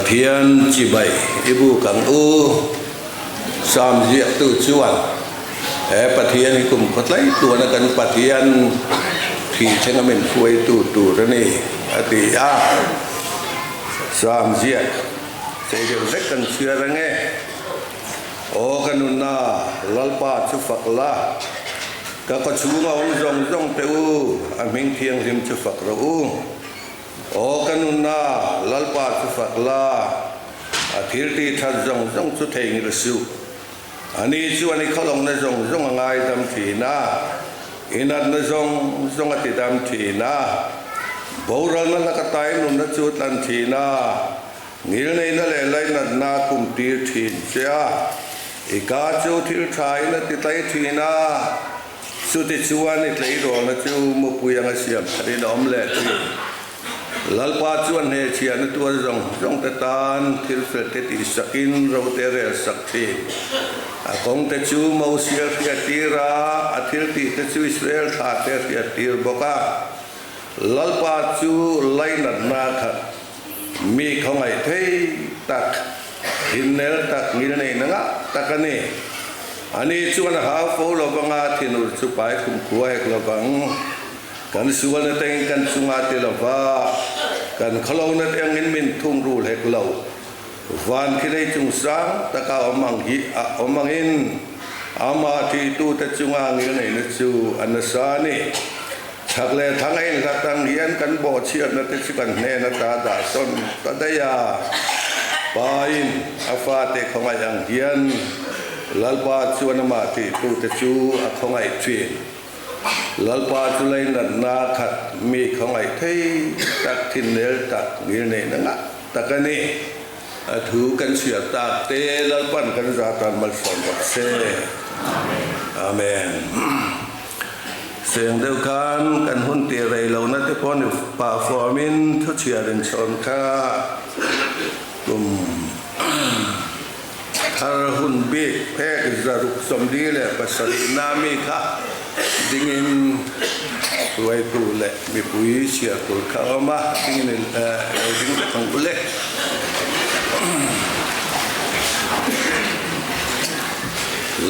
Pathian chibai i buk ang u. Psalm ziaktu chuan he Pathian hi kum khawtlai tuana kan Pathian thih thlenga min hruaitu tur a ni a ti a. Psalm ziak chei deuh vek kan chhiar ange. Aw ka nunna, Lalpa chu fak la, ka kawchhunga awm zawng zawng teh u, a hming thianghlim chu fak rawh u. Aw ka nunna, Lalpa chu fak la, a thil tih that zawng zawng chu theihnghilh suh. Ani chuan i khawlawngna zawng zawng a ngaidam thin a, i natna zawng zawng a tidam thin a, boralna laka tai nunna chu a tlan thin a, ngilneihna leh lainatna a kumtir thin che a, i ka chu thil thain a titlai thin a. Chutichuan i tleirawlna chu mupui anga siam tharin a awm leh thin. Lalpa chuan hnehchhiahna tuar zawng zawng te tan thil fel te tihsakin ro te rel sak thin. A kawng te chu Mosia hriattir a, a thil tih te chu Israel thlah te a hriattir bawk a. Lalpa chu lainatna khat, mi khawngaih thei tak, Hinnel tak ngilneihna ngah tak a ni. Ani chuan a hau fo lo vanga thinur chu pai khum khua hek lo vang. Kan sualna tengin kan chunga ti lo va, kan khawlohna tengin min thung rul hek lo. Van khi lei chung sang taka awm ang hi a awm angin amah thihtute chunga ngilneihna chu a nasa a ni. Chhak leh thlang a inhlat ang hian kan bawhchhiatna te chu kan hnen ata dah sawn ta daih a. Pain a fate khawngaih ang hian Lalpa chuan amah tihtute chu a khawngaih thin. Lalpa chu leinatna khat mi khawngaih thei tak thinrel tak ngilneihna ngah tak a ni. A thu kan chhiar tak te Lalpan kan za tan malsawm rawh se. Amen. Seng deuh khan kan hun tih rei lohna te pawh ni pah fuamin thu chhiar inchhawn kha kum thar hun bik phek 647 na mi kha dingin hruaitu leh mipui chhiar tur kha a awm a, dingin lo ding vek ang u le.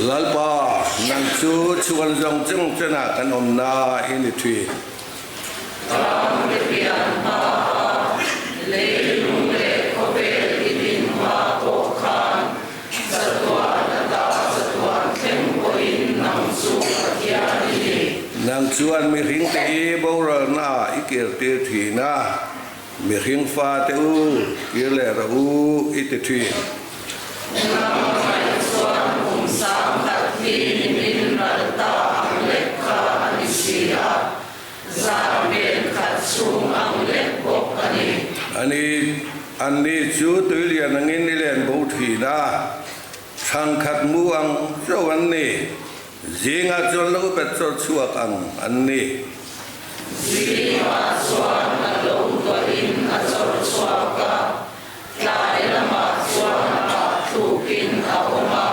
Lalpa, nang chu chhuan zawng cheng chenah kan awmna i ni thin. Ram te pian hma a, leilung leh khawvel i din hma pawh khan chatuan ata chatuan thleng pawhin nang chu Pathian i ni. Nang chuan mihring te hi boralna ah i kirtir thin a, Mihring fate u, kir leh rawh u i ti thin. Nang chuan kum 10,000 hi min ral ta ang lek kha a ni si a, zan vel khat chhung ang lek bawk a ni. Ani, anni chu tuilian angin i len bo thin a, thlang khat mu ang chauh an ni. Zingah chuan lo bet chawr chhuak ang an ni. Zingah chuan a lo duahin a chawr chhuak a, tlai lamah chuan a thlukin a awm a,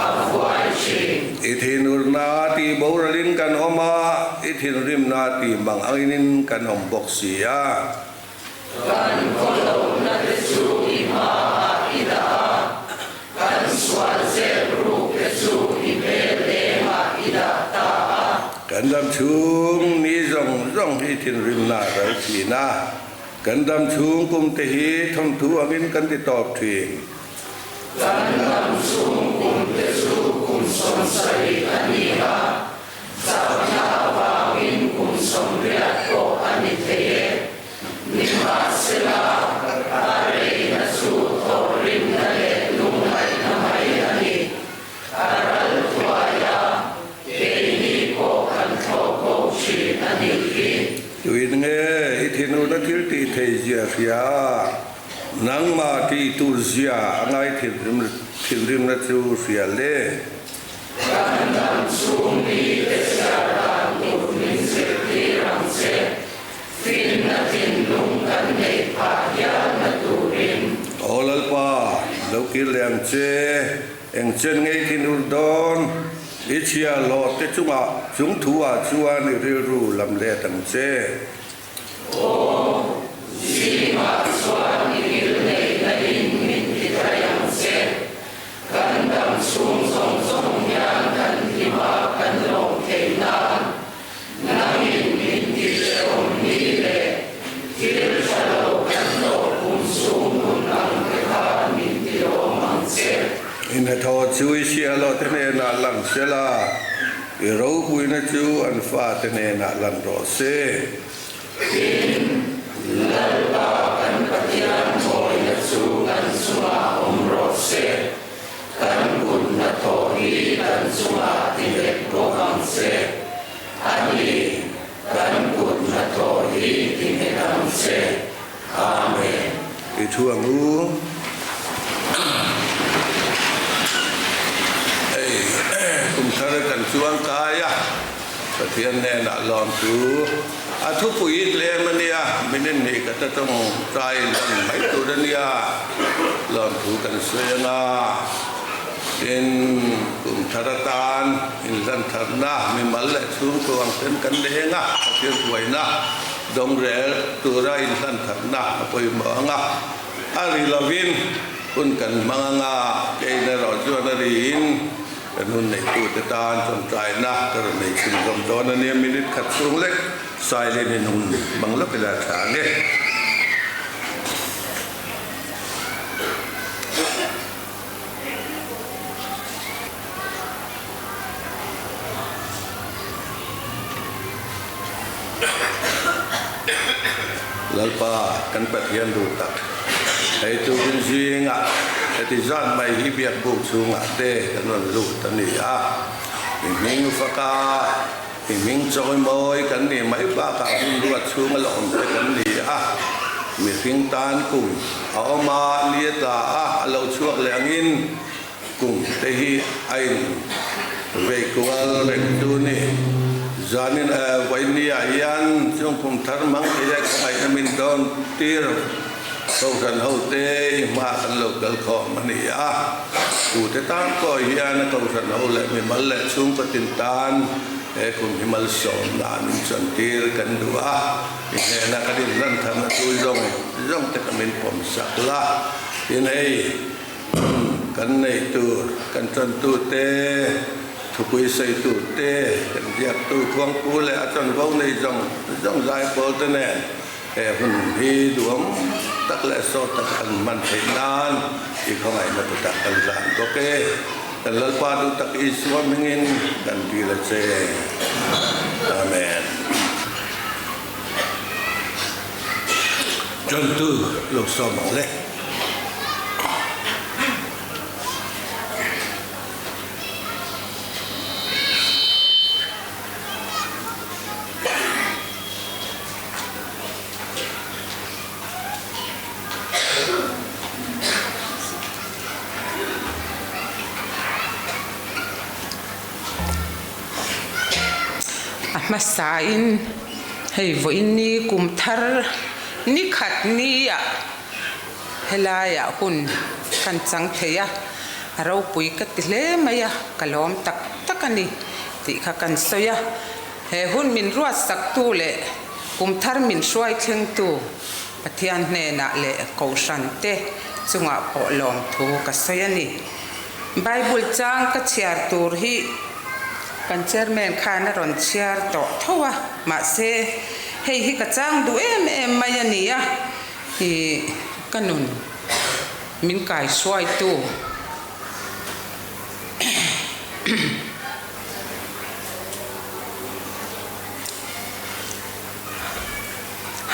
a vuai thin. I thinurna tih boralin kan awm a, i thinrimna tih mang angin kan awm bawk si a. Kan khawlohna te chu i hmaah i dah a, kan sual zep ruk te chu i hmel engah i dah ta a. Kan dam chhung ni zawng zawng hi thinrimna a ral thin a, kan dam chhung kum te hi thawmthu angin kan ti tawp thin. Kan dam chhung kum te chu kum 70 a ni a, Chakna avangin kum 80 pawh a ni thei e. Nimahsela, a reina chu thawhrimna leh lungngaihna mai a ni. A ral thuai a, keini pawh kan thlawh bo thin a nih hi. Tuin nge i thinurna thil tih thei zia hria a, nangmah tih tur zia a ngai thinrimna chu hria le? Kan dam chhung mi te chhiar dan tur min zirtir ang che. Finna thinlung kan neih phah hial na turin. Aw Lalpa, lo kir leh ang che, eng chen ngei thin ur dawn, i chhia hlawh te chungah chung thu ah chuan i rilru lam let ang che. Aw, zingah chuan i ngil neih na in. hlima kan lawm theih nan nangin min tihhrehawm ni leh thil tha lo kan tawh kum chhung hun ang te kha min ti lawm ang che. I hnathawh chu i hrialawh te hnenah lang sela, i ropuina chu an fate hnenah lang rawh se. Tin, Lalpa kan Pathian mawina chu kan chungah awm rawh se, kan kut hnathawh hi kan chungah ti nghet bawk ang che. A ni, kan kut hnathawh hi ti nghet ang che. Amen. I thu ang u. Hei, kum thar kan chuang kai a. Pathian hnenah lawmtu a thupui tlem a nia, min inhnih ka ta tawng tai lan mai tur a nia, lawmthu kan sawi ang a, tin kum thar atan inhlan tharna mimal leh chhungkaw ang ten kan leng a, Pathian hruaina dawngrel tura inhlan tharna a pawimawh ang a, a ri lovin hun kan hmang ang a, kein erawh chuan a riin. Kan hun neitute tan tawngtaina ka rawn nei chhun zawm dawn a nia, minute khat chhung lek silent in hun bang lawk ila tha ang e. Lalpa kan Pathian duh tak, hei tukin zingah heti zat mai hi biakbuk chhungah te kan rawn lut a ni a, i hming faka i hming chawimawi kan nih mai bakah hun ruat chhunga la awm te kan ni a, mihring tan kum a awm a, ni a tla a, a lo chhuak leh angin Kum te hi a in vei kual reng chu ni. Zanin Vainia hian chung kum thar hmang thei leh khawngaihna min dawn tir Kohhran ho te i hma kan lo kal khawm a ni a. Tute tan pawh hian a Kohhran ho leh mimal leh chhungkaw tin tan he kum hi malsawmna min chuan tir kan duh a. I hnena kan inhlan tharna tu zawng zawng te kha min pawm sak la. Tin hei. Kan neih tur, kan tantu te, thupui sawitu te, kan biaktu khuangpu leh a chanvo nei zawng zawng zai pawl te nen he hun hi duhawm tak leh sawt taka kan hman theih nan i khawngaihna kutah kan zan bawk e. Kan Lalpa duh tak Isua hmingin kan dil a che. Amen. Tantu lo sawm ang le. A hmasain hei vawiin ni kum thar ni khat nia Helaiah hun kan chang thei a, a ropui ka ti hle mai a, ka lawm tak tak a ni tih kha kan sawi a. He hun min ruatsaktu leh kum thar min hruai thlengtu Pathian hnenah leh Kohhran te chungah pawh lawmthu ka sawi a ni. Bible chang ka chhiar tur hi kan Chairman khan a rawn chhiar tawh tho a, mahse hei hi ka chang duh em em mai a ni a. I ka nun min kai hruaitu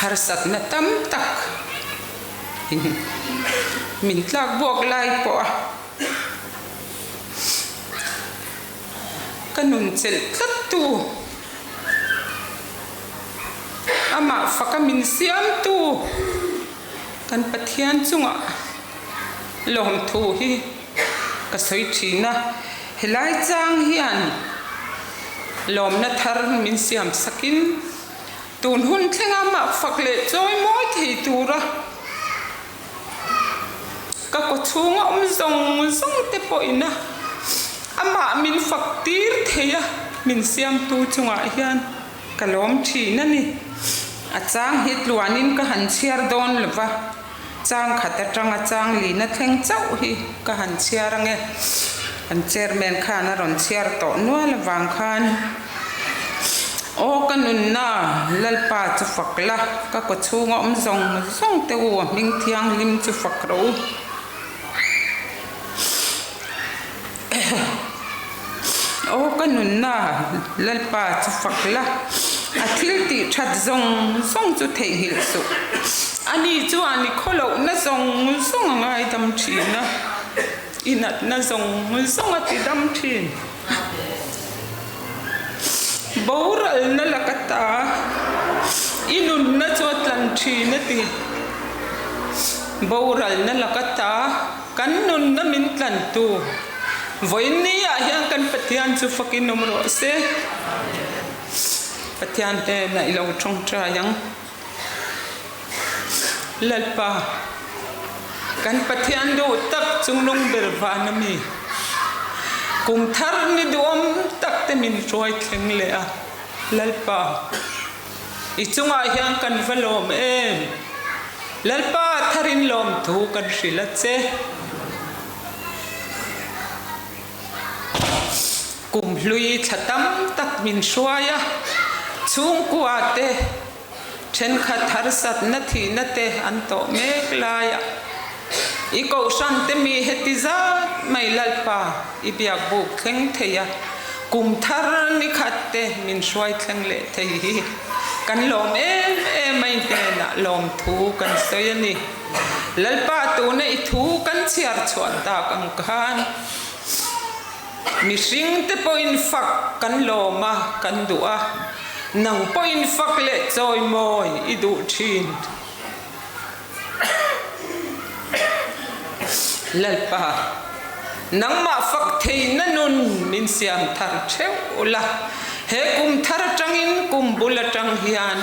harsatna tam tak in min tlak buak lai pawh a ka nun chelh tlat tu. Amah faka min siamtu kan Pathian chungah lawmthu hi ka sawi thin a, helai chang hian lawmna thar min siam sakin tun hun thlenga amah fak leh chawi mawi thei tura ka kaw chhunga awm zawng zawng te pawhin a amah min fak tir thei a min siamtu chungah hian. Ka lawm thin a ni. A chang hi tluanin ka han chhiar dawn lo va, chang khat atanga chang lina thleng chauh hi ka han chhiar ange. Kan chairman khan a rawn chhiar tawh nual avang khan, Aw ka nunna, Lalpa chu fak la, ka kawchhunga awm zawng zawng te u a hming thianghlim chu fak rawh u. Aw ka nunna, Lalpa chu fak la, a thil tih that zawng zawng chu theihnghilh suh. Ani chuan i khawlohna zawng zawng a ngaidam thin a. I natna zawng zawng a ti dam thin. Boralna laka ta i nunna chu a tlan thin a ti. Boralna laka ta kan nunna min tlantu vawiin ah hian kan Pathian chu fakin awm rawh se. Pathian hnenah i lo tawngtai ang. Lalpa, kan Pathian duh tak chungnung ber van a mi. Kum thar ni duhawm tak te min hruai thleng leh a, Lalpa, i chungah hian kan va lawm em? Lalpa, tharin lawmthu kan hrilh a che. Kum hlui thla tam tak min hruai a, chhungkua te thenkhat harsatna thihna te an tawh mek lai a, i kohhran te mi heti zat mai Lalpa i biak buk thleng thei a, kum thar ni khat te min hruai thleng leh thei hi kan lawm em em a i hnenah lawmthu kan sawi a ni. Lalpa tuna i thu kan chhiar chhuah tak ang khan Mihring te pawhin fak kan lawm a, kan duh a, nang pawhin fak leh chawimawi i duh thin. Lalpa, nangmah fak theihna nun min siam thar theuh la, he kum thar atangin kum bul atang hian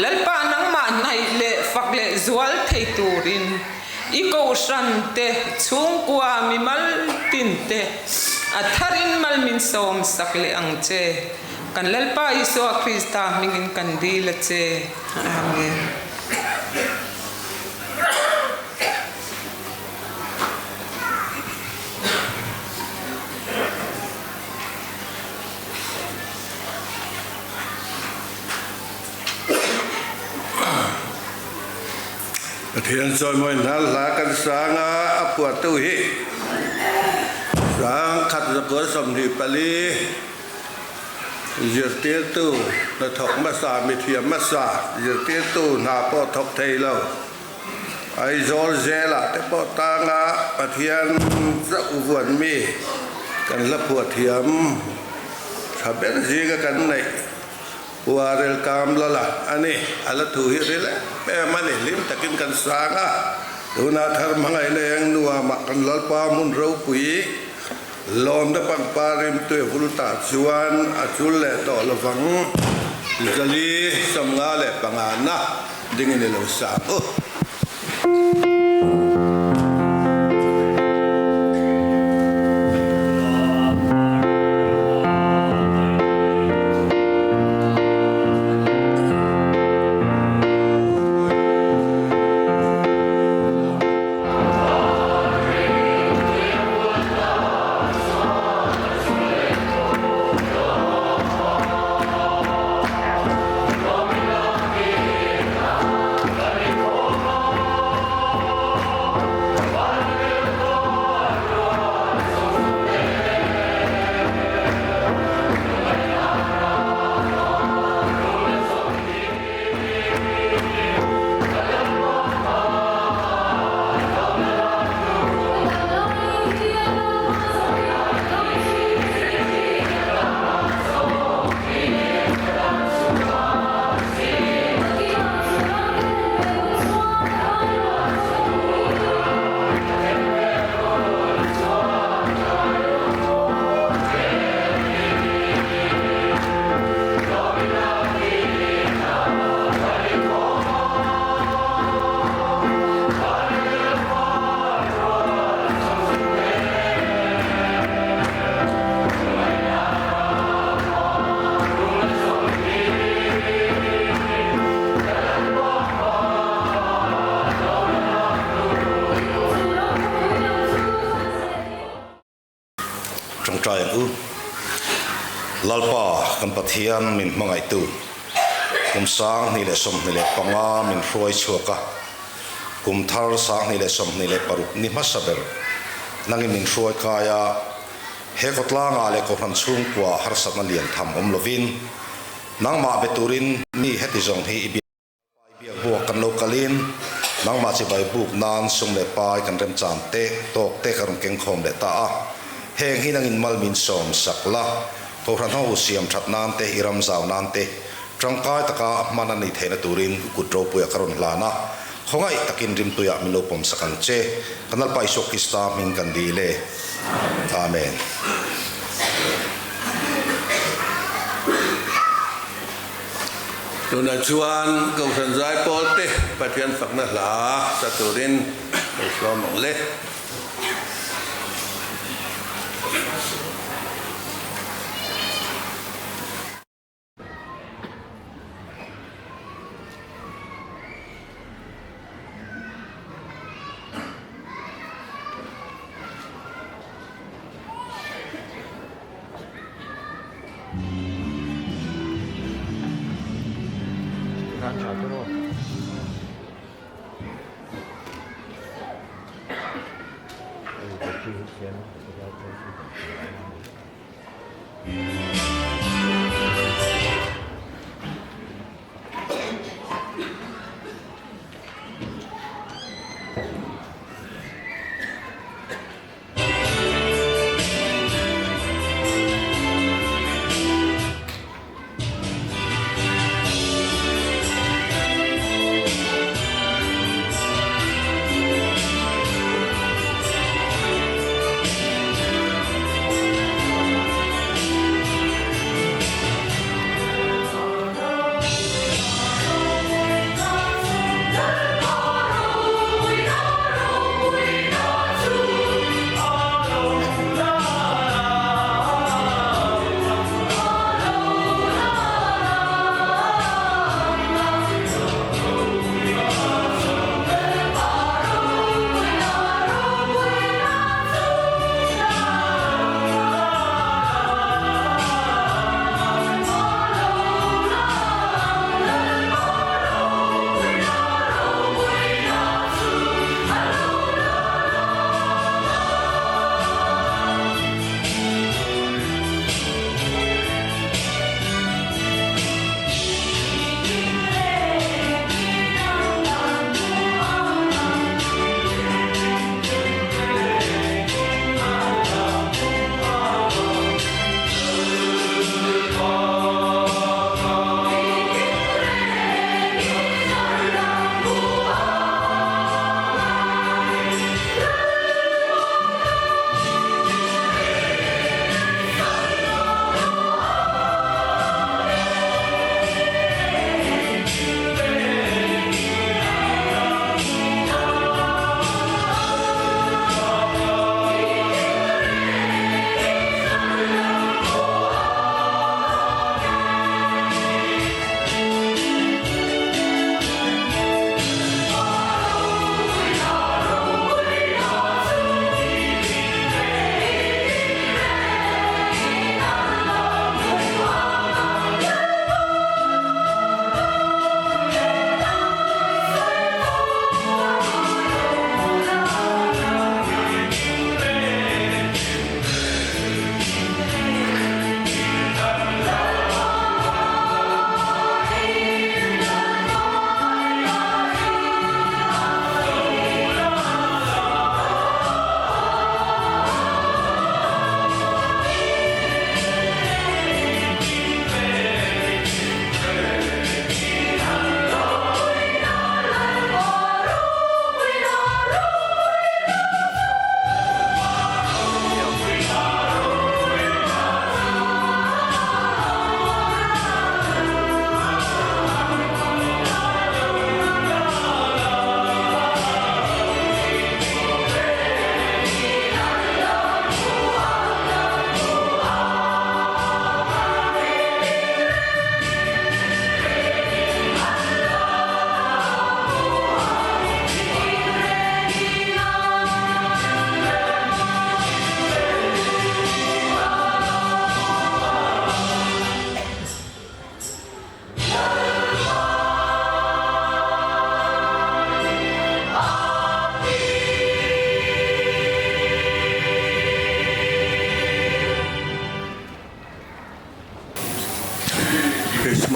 Lalpa nangmah hnaih leh fak leh zual thei turin, I kohhran te, chhungkua mimal tin te a tharin mal min sawm sak leh ang che. Kan Lalpa Isua Krista hmingin kan dil a che. Amen. Pathian chawimawi hna hla kan sang a, a phuahtu hi 1024 zirtirtu hnathawk hmasa, mithiam hmasa zirtirtu hna pawh thawk thei lo. Aizawl zelah te pawh tanga Pathian chauh vuan mi kan hla phuah thiam tha ber zinga kan neih Uarel kam la la a ni. A la thu hi ril em em a ni. Hlim takin kan sang a, tuna thar hmangaihna eng nuamah kan Lalpa hmun ropui lawmna pangpar rimtui vul tah chuan a chul leh tawh lovang. Zali 55 na dingin i lo sang u. Tawngtai ang u. Lalpa kan Pathian min hmangaihtu, kum 2025 min hruai chhuak a, kum thar 2026 ni hmasa ber nangin min hruai kai a, he kawtlangah leh kohhran chhungkua harsatna lian tham awm lovin nangmah be turin mi heti zawng hi i biak. Pai biak buak kan lo kalin nangmah chibai buk nan sum leh pai kan remchan te tawk te ka rawn keng khawm leh ta a. Heng hi nangin mal min sawm sak la, Kohhran ho siam that nan te i ram zau nan te tangkai taka hman a nih theihna turin u kut ropuia ka rawn hlan a, khawngaih takin rimtuiah min lo pawm sak ang che. Kan Lalpa Isua Krista hming kan dil e. Amen. Tunah chuan Kohhran Zaipawl te Pathian fakna hla sa turin lo sawm ang le.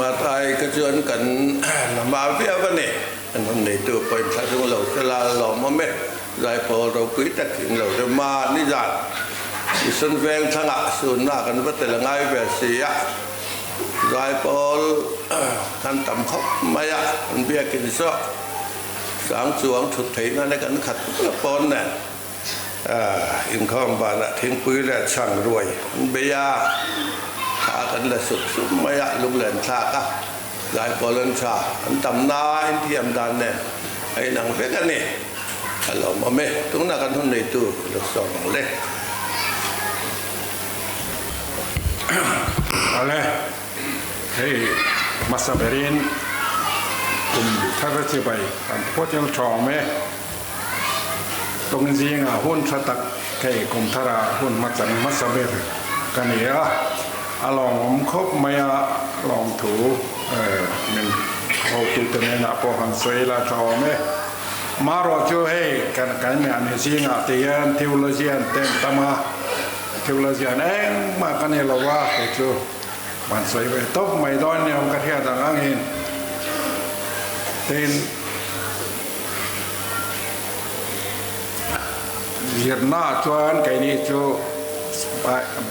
Matai kha chuan kan la hma viau a ni. Kan rawn neitu pawhin thla chung lo se la lawmawm e. Zaipawl ropui takin lo rem a, nizan Mission veng thlangah sunna kan va tel a ngai ve si a. Zaipawl kan tam khawp mai a, kan biakin saw sang chuang thut theihna te kan khat la pawn nen inkhawm banah thingpui leh chhang ruai an bei a, thla kan la sup sup mai a, lunglen thlak a, Zaipawl an tha, an tam nain thiam dan nen a inang vek a ni. A lawmawm e, tunah kan hun neitu lo sawm ang le. Awle, hei hmasa berin kum thar chibai kan phuatil thawm e. Tawng zinga hun tha tak hei kum thara hun hmachang hmasa ber ka ni a, a lawmawm khawp mai a, lawmthu min hotute hnenah pawh han sawi la thawm e. Marawh chu hei kan kaimahni zingah te hian theologian te an tam a, theologian engmah ka ni lo a, kei chu van sawi ve tawp mai dawn ni awm ka hriat ang angin tin zirnaah chuan keini chu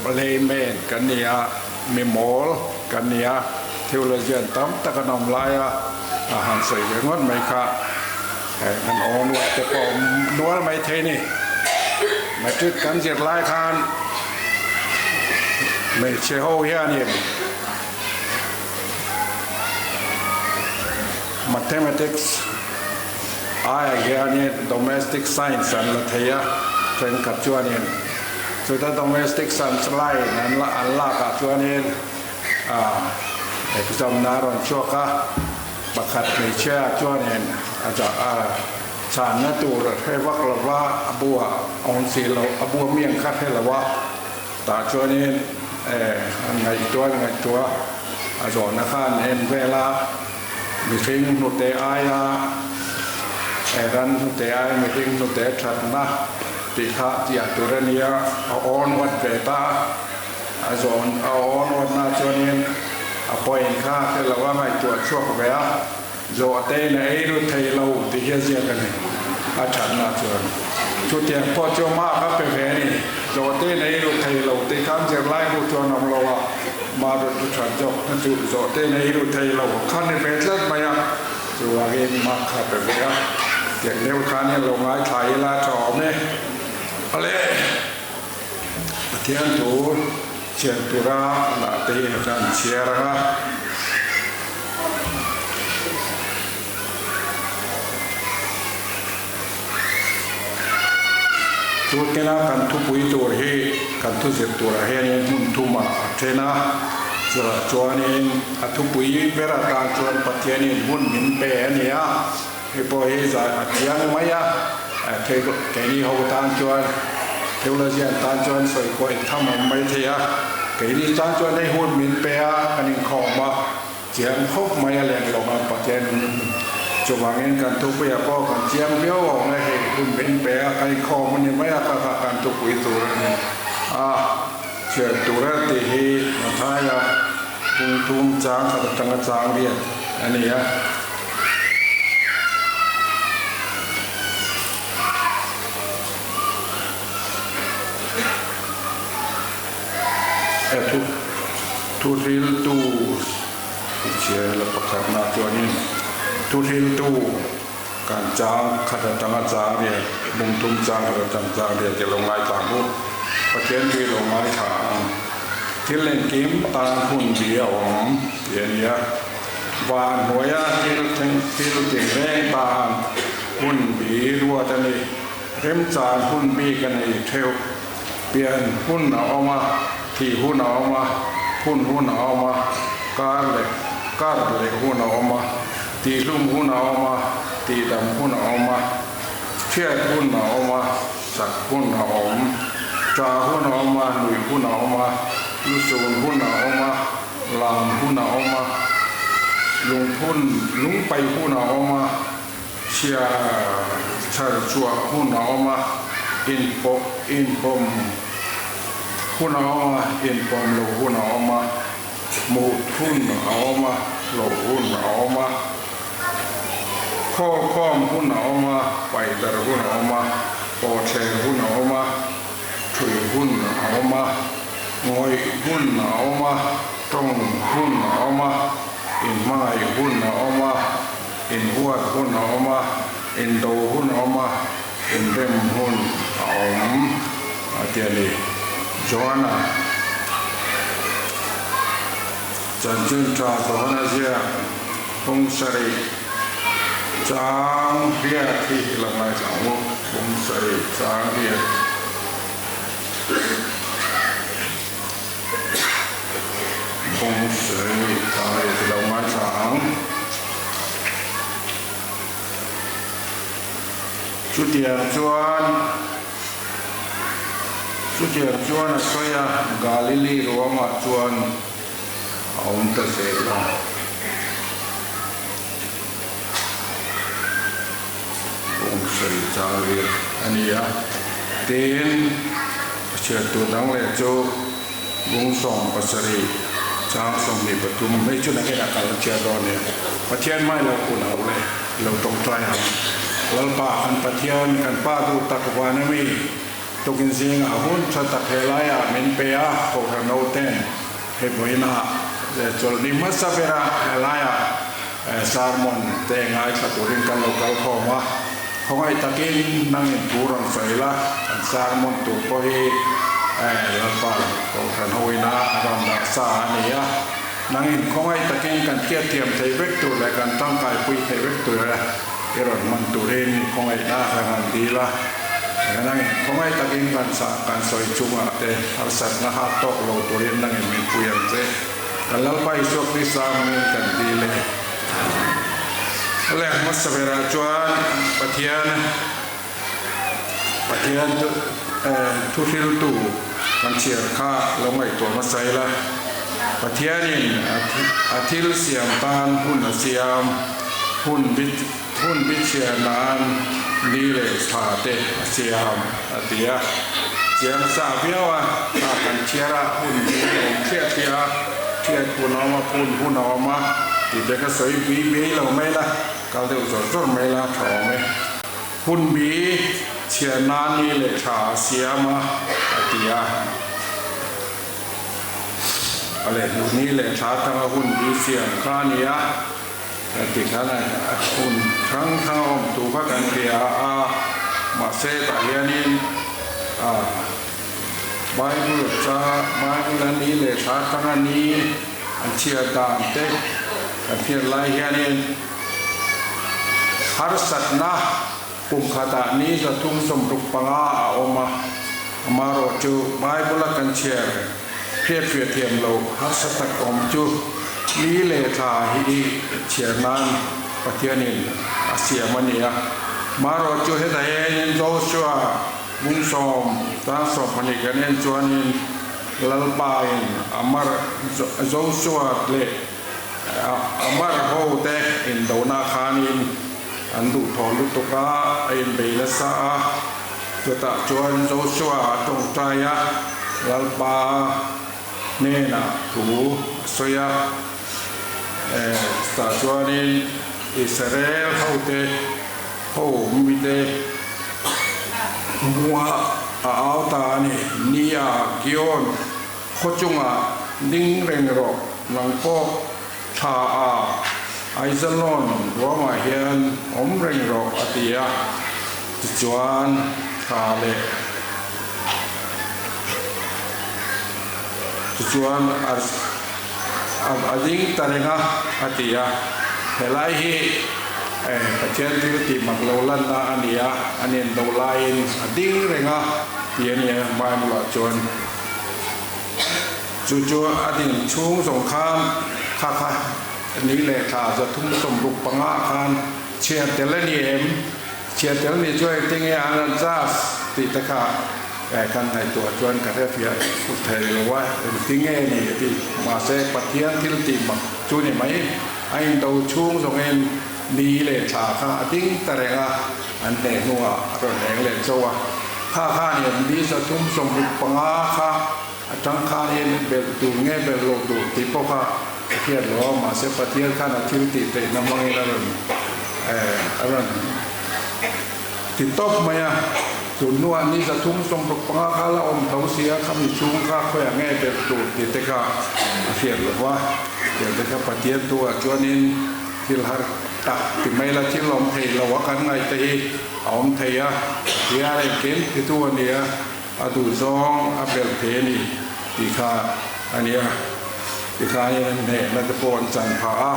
layman kan ni a, mi mawl kan ni a, theologian tam tak an awm lai a, a han sawi ve ngawt mai kha an aw nuat te pawh awm nual mai thei ni. Matric kan zir lai khan hmeichhe ho hianin Mathematics aiah hianin Domestic Science an la thei a, thenkhat chuanin chuta Domestic Science line an la an lakah chuanin exam na a rawn chhuak a, pakhat hmeichhia chuanin a dah a, chhanna tur a hre vak lo va, a buah awm si lo, a bua miang kha hre lo a, tah chuanin an ngaihtuah an ngaihtuah a zawhna kha an en vel a. Mihring hnute aia ran hnute aia mihring hnute thatna tih kha chiah tur a nia, a awn wat ve ta a, a zawn a awn watna chuanin a point kha hre lo a ngaihtuah chhuak ve a, zawhte in a ei lut thei lo tih hi a ziak a ni, a thatna chuan chutiang pawh chu mark a pe ve a ni, zawhte in a ei lut thei lo tih khan zirlai bu chuan awm lo a. Margaret chu that zawk na chu zawhte in a ei ru thei lo kha ni ve tlat mai a, chuvangin mark kha pe ve a, tiang deuh khan hian lo ngaithla ila tha awm e. Ale Pathian thu chhiar tura lah te hi kan chhiar ang a. Chu kena kan thupui tur hi kan thu zir turah hianin hmun thumah a then a, chutah chuanin a thupui ber atan chuan Pathianin hun min pe a ni a, hei pawh hi zai a chiang mai a, keini ho tan chuan theologian tan chuan sawi kawi tham awm mai thei a, keini tan chuan hei hun min pe a kan inkhawm a. Chiang khawp mai a leng lawng a Pathian chuvangin kan thupui ah pawh kan chiang viau awm e hei hun min pe a kan inkhawm a ni mai a kha kha kan thupui tur a ni a chhiar tur a tih hi Mathaia bung thum chang khat atanga chang riat a ni a. He thu thuhriltu chhiar la pakhatna chuanin thuhriltu kan chang khat atanga chang riat bung thum chang khat atang chang riat hi lo ngaithla ang u. Pathian hi lo ngaithla ang. Thil engkim tan hun bi a awm tih a ni a. Van hnuaia thil thleng thil tinreng tan hun bi ruat a ni. Remchan hun bik a nei theuh. Pian hun a awm a, thih hun a awm a, phun hun a awm a, kar leh kar leh hun a awm a, tihhlum hun a awm a, tihdam hun a awm a, chhiat hun a awm a, chak hun a awm, ṭah hun a awm a, nuih hun a awm a, lusun hun a awm a, lam hun a awm a, lungphun lungpai hun a awm a, Chhia chhar chhuah hun a awm a, inpawh inpawm hun a awm a, inpawm lo hun a awm a. Mut hun a awm a, loh hun a awm a, khawlkhawm hun a awm a, paihdarh hun a awm a, pawhthler hun a awm a, ṭhui hun a awm a, ngawih hun a awm a, ṭawng hun a awm a, inhmangaih hun a awm a, inhuat hun a awm a, indo hun a awm a, inrem hun a awm a ti a ni. Johana Chanchin Tha Johana ziak bung sarih chang riat hi i lo ngaithla ang u, bung sarih chang riat. Bung sarih chang riat i lo ngaithla ang. Chutiang chuan Chutiang chuan a sawi a, Galili ruangah chuan a awm ta zel a. Bawng sawi chang riat a ni a. Tin, a chhiar tur dang leh chu bung 70 chang 23 hei chu nakinah kal a chhiar dawn nia. Pathian hmai lo kun ho le, i lo tawngtai ang. Lalpa kan Pathian, kan Pa duh tak van a mi, tukin zingah hun tha tak he laiah min pe a, Kohhran nauten hei vawiinah chawlhni hmasa bera he laiah sermon te ngaithla turin kan lo kal khawm a. Khawngaih takin nangin thu rawn sawi la, kan sermon tur pawh hi Lalpa Kohhran hoina a rawn dah sa a ni a. Nangin khawngaih takin kan hriatthiam thei vek tur leh kan tangkaipui thei vek tur e i rawn hman turin i khawngaihna kan han dil a. Nangin khawngaih takin kan chah kan sawi chungah te harsatna hak tawk lo turin nangin min pui ang che. Kan Lalpa Isua Krista hmangin kan dil e. A leh hmasa berah chuan Pathian Pathian thuhriltu kan chhiar kha lo ngaihtuah hmasa ila. Pathianin a thil siam tan hun a siam, hun hun bichhiar nan ni leh thla te a siam a ti a. Chiang sa viau a, thla kan chhiar a, hun bi a awm thliah thliah a, thiat hun a awm a, phun hun a awm a tih te kha sawi bui bui lo mai la. Kal deuh zawr zawr mai la tha awm e. Hun bi chhiar nan ni leh tha a siam a, a ti a. A leh hnu ni leh tha atanga hun bi siam kha a ni a, a ti khan a hun hrang hrang a awm tur kha kan hria a, mahse tah hianin a Bible cha Bible a ni leh tha atanga ni an chhiar dan te kan hriat lai hianin harsatna kum khatah ni 365 a awm a, amaherawh chu Bible a kan chhiar hriatfiah thiam loh harsa tak awm chu ni leh thla hi chhiar nan Pathianin a siam a ni a, amaherawh chu hetah hianin Joshua Bung 10 tang 12 kan en chuanin Lalpain Amar Joshua leh Amar ho te indona khanin an duhthawh lutuk a, a inbei nasa a. Chutah chuan Joshua a tawngtai a, Lalpa hnenah thu a sawi a. Chutah chuanin Israel hote ho mite Hmua a au ta a ni. Nia, Gion, khaw chungah ding reng rawh, nang pawh thla a Aijalon ruangah hian awm reng rawh, a ti a. Tichuan, thla leh Tichuan a ding ta reng a, a ti a. Helai hi Pathian thil tih mak lo lanna a ni a, a nen do laiin a ding reng a ti a ni a, Bible-ah chuan. Chu chu a din chhung zawng khan kha kha ni leh thla 365 khan chhiar tel a ni em? Chhiar tel nih chu engtin nge an adjust tih te kha kan ngaihtuah chuan ka hrefiah fut thei lo a, engtin nge ni tih mahse Pathian thil tih mak chu ni mai. A indo chhung zawngin ni leh thla kha a ding ta reng a, an hneh hnuah a rawn eng leh chauh a. Kha kha nen ni 365 kha. Atang khanin belh tur nge belh loh tur tih pawh kha a hriat lo a, mahse Pathian khan a thil tih theihna hmangin a rawn a rawn ti tawp mai a. Tun hnuah ni 365 kha la awm tho si a, khami chhung kha khawiah nge belh tur tih te kha a hriat lo va. Tiang te kha Pathian thu ah chuanin thil har tak ti mai la, thil awm thei lo a kan ngaih te hi a awm thei a, Pathian engkim titu a ni a. A duh zawng a belh thei a ni tih kha a ni a. Tikhain an hnehna te pawh an chan phah a,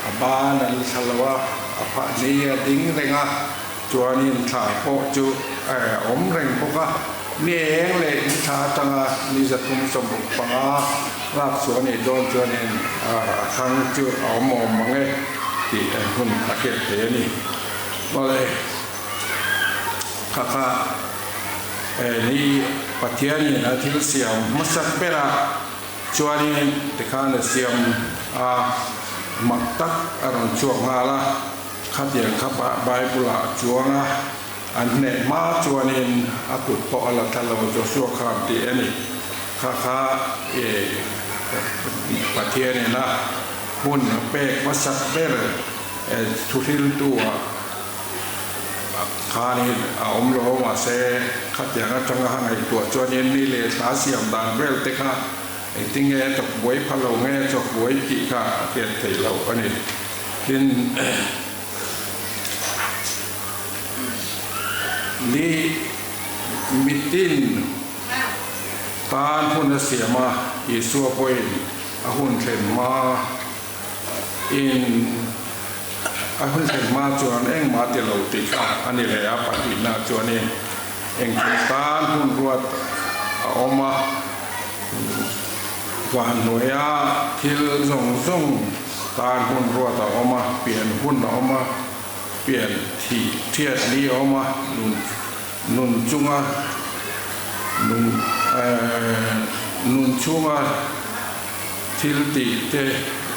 a ban an la thla lo a, a phah ni a ding reng a, chuanin thla pawh chu a awm reng bawk a. Ni eng leh ni thla atanga ni 365 lak chhuah a nih dawn chuanin a thlang chu a awm awm mang e tih an hun a hriat thei a ni. Mawle. Kha kha ni Pathianin a thil siam hmasak berah chuanin tikhan a siam a, mak tak a rawn chhuak nghal a, khatiang kha Bible-ah a chuang a, an hneh hma chuanin a kut pawh a la thla lo Joshua khan tih a ni. Kha kha Pathianin a hun a pek hmasak ber thuhriltu-ah Khanin a awm lo mahse khatiang atanga ha ngaihtuah chuanin ni leh thla siam dan vel te kha engtin nge a chawk buai pha lo nge a chawk buai tih kha a hriat theih loh a ni. Tin, ni mitin tan hun a siam a, Isua pawhin a hun thlen hma In a hun thlen hma chuan engmah ti lo tih kha a ni leh a, pahnihna chuanin engkim tan hun ruat a awm a, van hnuaia thil zawng zawng tan hun ruat a awm a, pian hun a awm a, pian thih thiat ni a awm a, nun nun chunga nun nun chhunga Thil tih te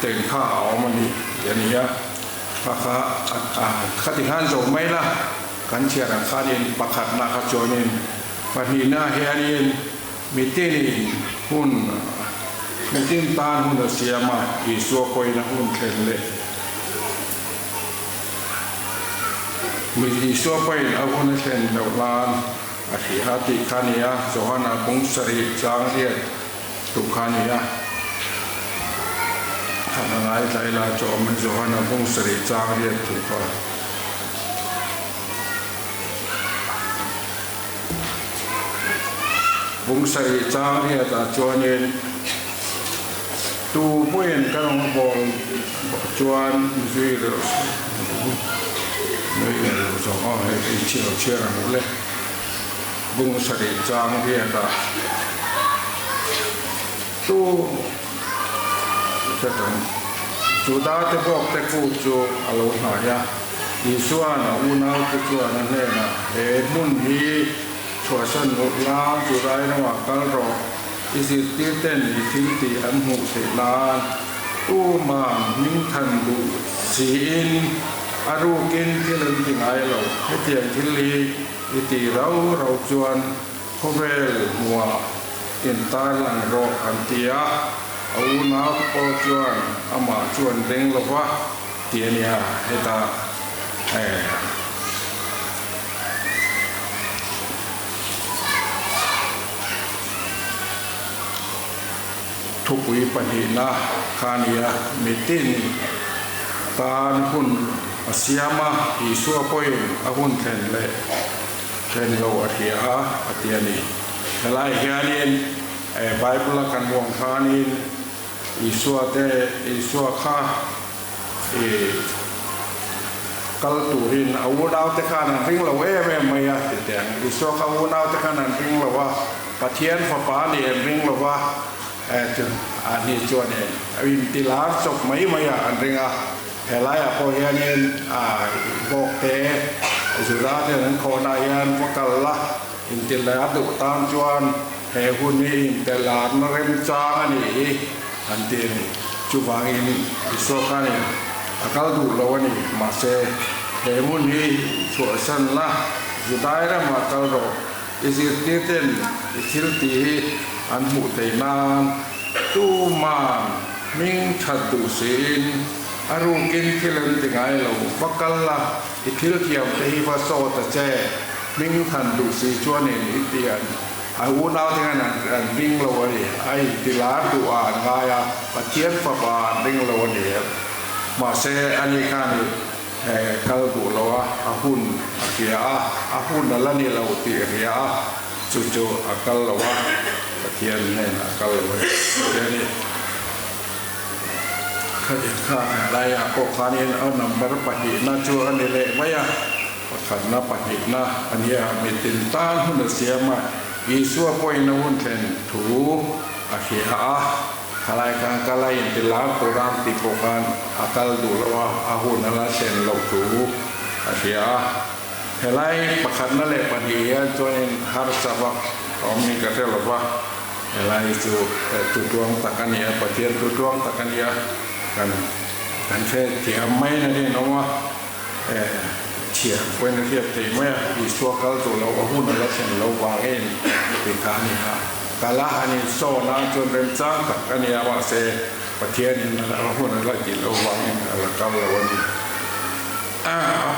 teng kha a awm a ni tih a ni a, kha kha khati khan zo mai la, kan chhiar ang khanin pakhatna kha chuanin pahnihna hianin mitinin hun mitin tan hun a siam a, Isua pawhin a hun thlen leh mi Isua pawhin a hun a thlen loh nan a hria tih kha a ni a, Johana bung sarih chang riat. Tuk kha a ni a, khan a ngaithla ila chu awm e, Johana bung sarih chang riat thu kha. Bung sarih chang riat ah chuanin tu pawhin ka rawn bawl chuan zui reuh nui leh lo zawng aw hei ka inchhiar chhiar ang le. Bung sarih chang riat a tu hret ang. Juda te bawk te kut chu a lo hnai a, Isua'n a unaute chuan a hnenah, He hmun hi chhuahsan rawh la, Judai ramah kal rawh, i zirtirten i thil tih an hmuh theih nan tuman hmingthan duh siin a rukin thil an ti ngai lo, hetiang thil hi I ti rau rau chuan khawvel hmuah intarlang rawh an ti a, a unau pawh chuan amah chu an ring lo va ti a nia, hetah eh. Thupui pahnihna kha a ni a, mitin tan hun a siam a, Isua pawhin a hun thlen leh thlen lo a hria a, a ti a ni. Helai hianin Bible-a kan hmuh ang khanin Isua te, Isua kha i kal turin a unaute khan an ring lo em em mai a ti teh ang. Isua kha unaute khan an ring lo a, Pathian fapa nih an ring lo va, a ni chuan a inti lar chawp mai mai a an ring a. Helaiah pawh hianin bawk te, Juda ten an khawhnaah hian va kal la, inti lar duh tan chuan he hun hi inte larna remchang a nih hi an ti a ni. Chuvangin Isua khanin a kal duh lo a ni, mahse he hmun hi chhuahsan la, Judai ramah kal rawh. I zirtirten i thil tih hi an hmuh theih nan tuman hming that duh siin a rukin thil an ti ngai lo. Va kal la, i thil thiam te hi va saw ta che, hming than duh si chuanin i tian a unau te hian an ring lo a ni. A inti lar duh ah an ngai a, Pathian fapa an ring lo a ni em. Mahse, ani khan i kal duh lo a, a hun a hria a, a hun a la ni lo tih a hria a, chu chu a kal lo a, Pathian hnenah a kal lo a ni. Pathian hi khatiang kha laiah pawh khanin a number pahnihna chu a ni leh mai a, pakhatna pahnihna a nia, mitin tan hun a siam a, Isua pawhin a hun thlen thu a hria a. Khalai khan kal a inti lar tur a tih pawh khan a kal duh lo a, a hun a la thlen loh thu a hria a. Helai pakhatna leh pahnih hian chuanin harsa vak a awm in ka hre lo va, helai chu tutuang tak a ni a, Pathian tutuang tak a ni a, kan kan hre thiam mai na rinawm a, chhiar pawhin a hriat theih mai a, Isua kal duh loh a hun a la thlen loh vangin tih kha a ni a. Kal a han insawn a chuan remchang tak a ni a, mahse Pathianin a hun a la tih loh vangin a la kal lo a ni. A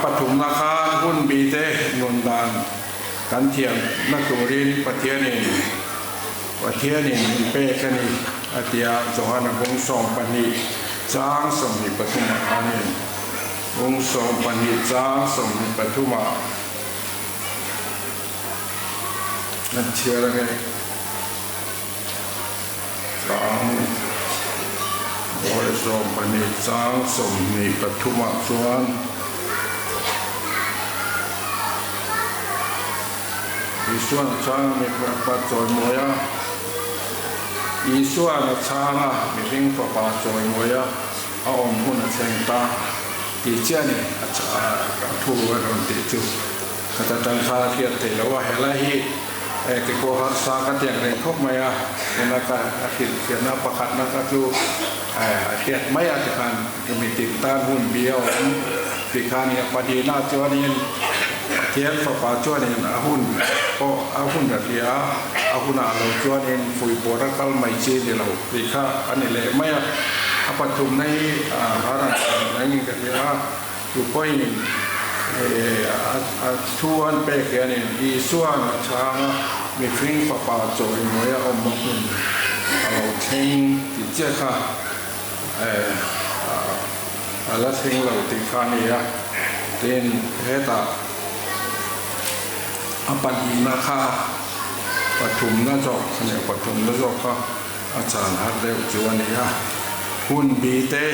pathumna khan hun bite nun dan kan thiamna turin Pathianin Pathianin min pek a ni a ti a, Johana bung 12 chang 23 ah khanin bung 12 chang 23 ah An chhiar ange chang vawi 12 chang 23 ah chuan Isuan a chhang a mi fapa chawimawi a, Isuan a chhang a mihring fapa chawimawi a a awm hun a thleng ta tih chiah a ni a thu a rawn tih chu. Ka ta tang kha a hriat theih loh a, helai hi ke pawh harsa ka tiang reng khawp mai a, tuna ka a hrilh thiamna pakhatna kha chu a hriat mai a tikhan mi tin tan hun bi a awm tih kha a ni a, pahnihna chuanin Pathian fapa chuanin a hun pawh a hun a hria a, a hunah lo chuanin fuihpawr a kal mai chi ni lo tih kha a ni leh mai a, a pathumna hi har an rengin ka hria a. Chu pawhin a thu an pek hianin Isua'n a chhang a, mihring fapa chawimawi a awm a hun a lo thleng tih chiah kha a la thleng lo tih kha a ni a. Tin, hetah a pahnihna kha pathumna zawk a ni a, pathumna zawk kha a chan har deuh chu a ni a. Hun bi te.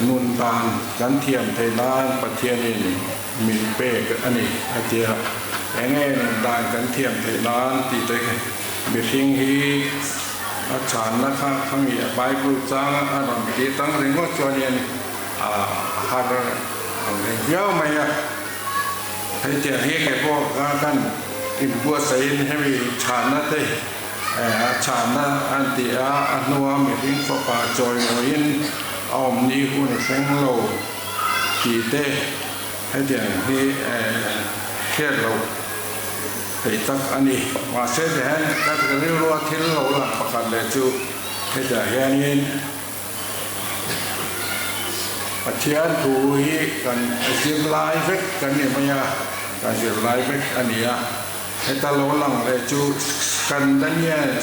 Nun dan kan thiam theih nan Pathianin min pek a ni a ti a. Enge nun dan kan thiam theih nan tih te mihring hi a chhanna kha khami a Bible changa a rawn tih tang ringawt chuanin a har ang reng viau mai a. Hetiang hi kei pawh kan inbuatsaih in hemi chhanna te A chhanna an ti a, a hnua mihring fapa chawimawiin a awm ni hun a thleng lo tih te hetiang hi hriat loh theih tak a ni. Mahse tihian ka rilrua thil lo lang pakhat leh chu hetiang hianin Pathian thu hi kan zirlai vek kan ni mai a, kan zirlai vek a ni a. Heta lo lang leh chu Scandinavian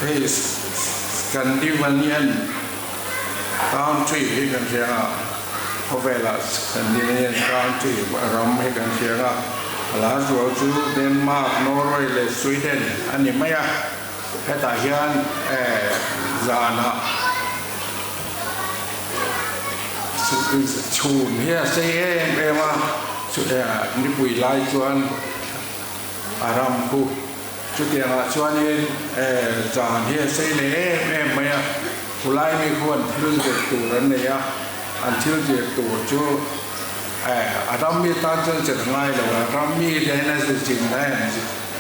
hei Scandinavian country hi kan hria a, khawvelah Scandinavian country ram hi kan hria a, a la zual chu Denmark, Norway leh Sweden a ni mai a, hetah hian zanah. Chhun hi a sei em em a, nipui lai chuan a ram khu. Chutiangah chuanin zan hi a sei leh em em mai a, khulai mi khuan thil zir tur an nei a, an thil zir tur chu a ram mi tan chuan zir a ngai lo a, ram mi te hian a zir chin na em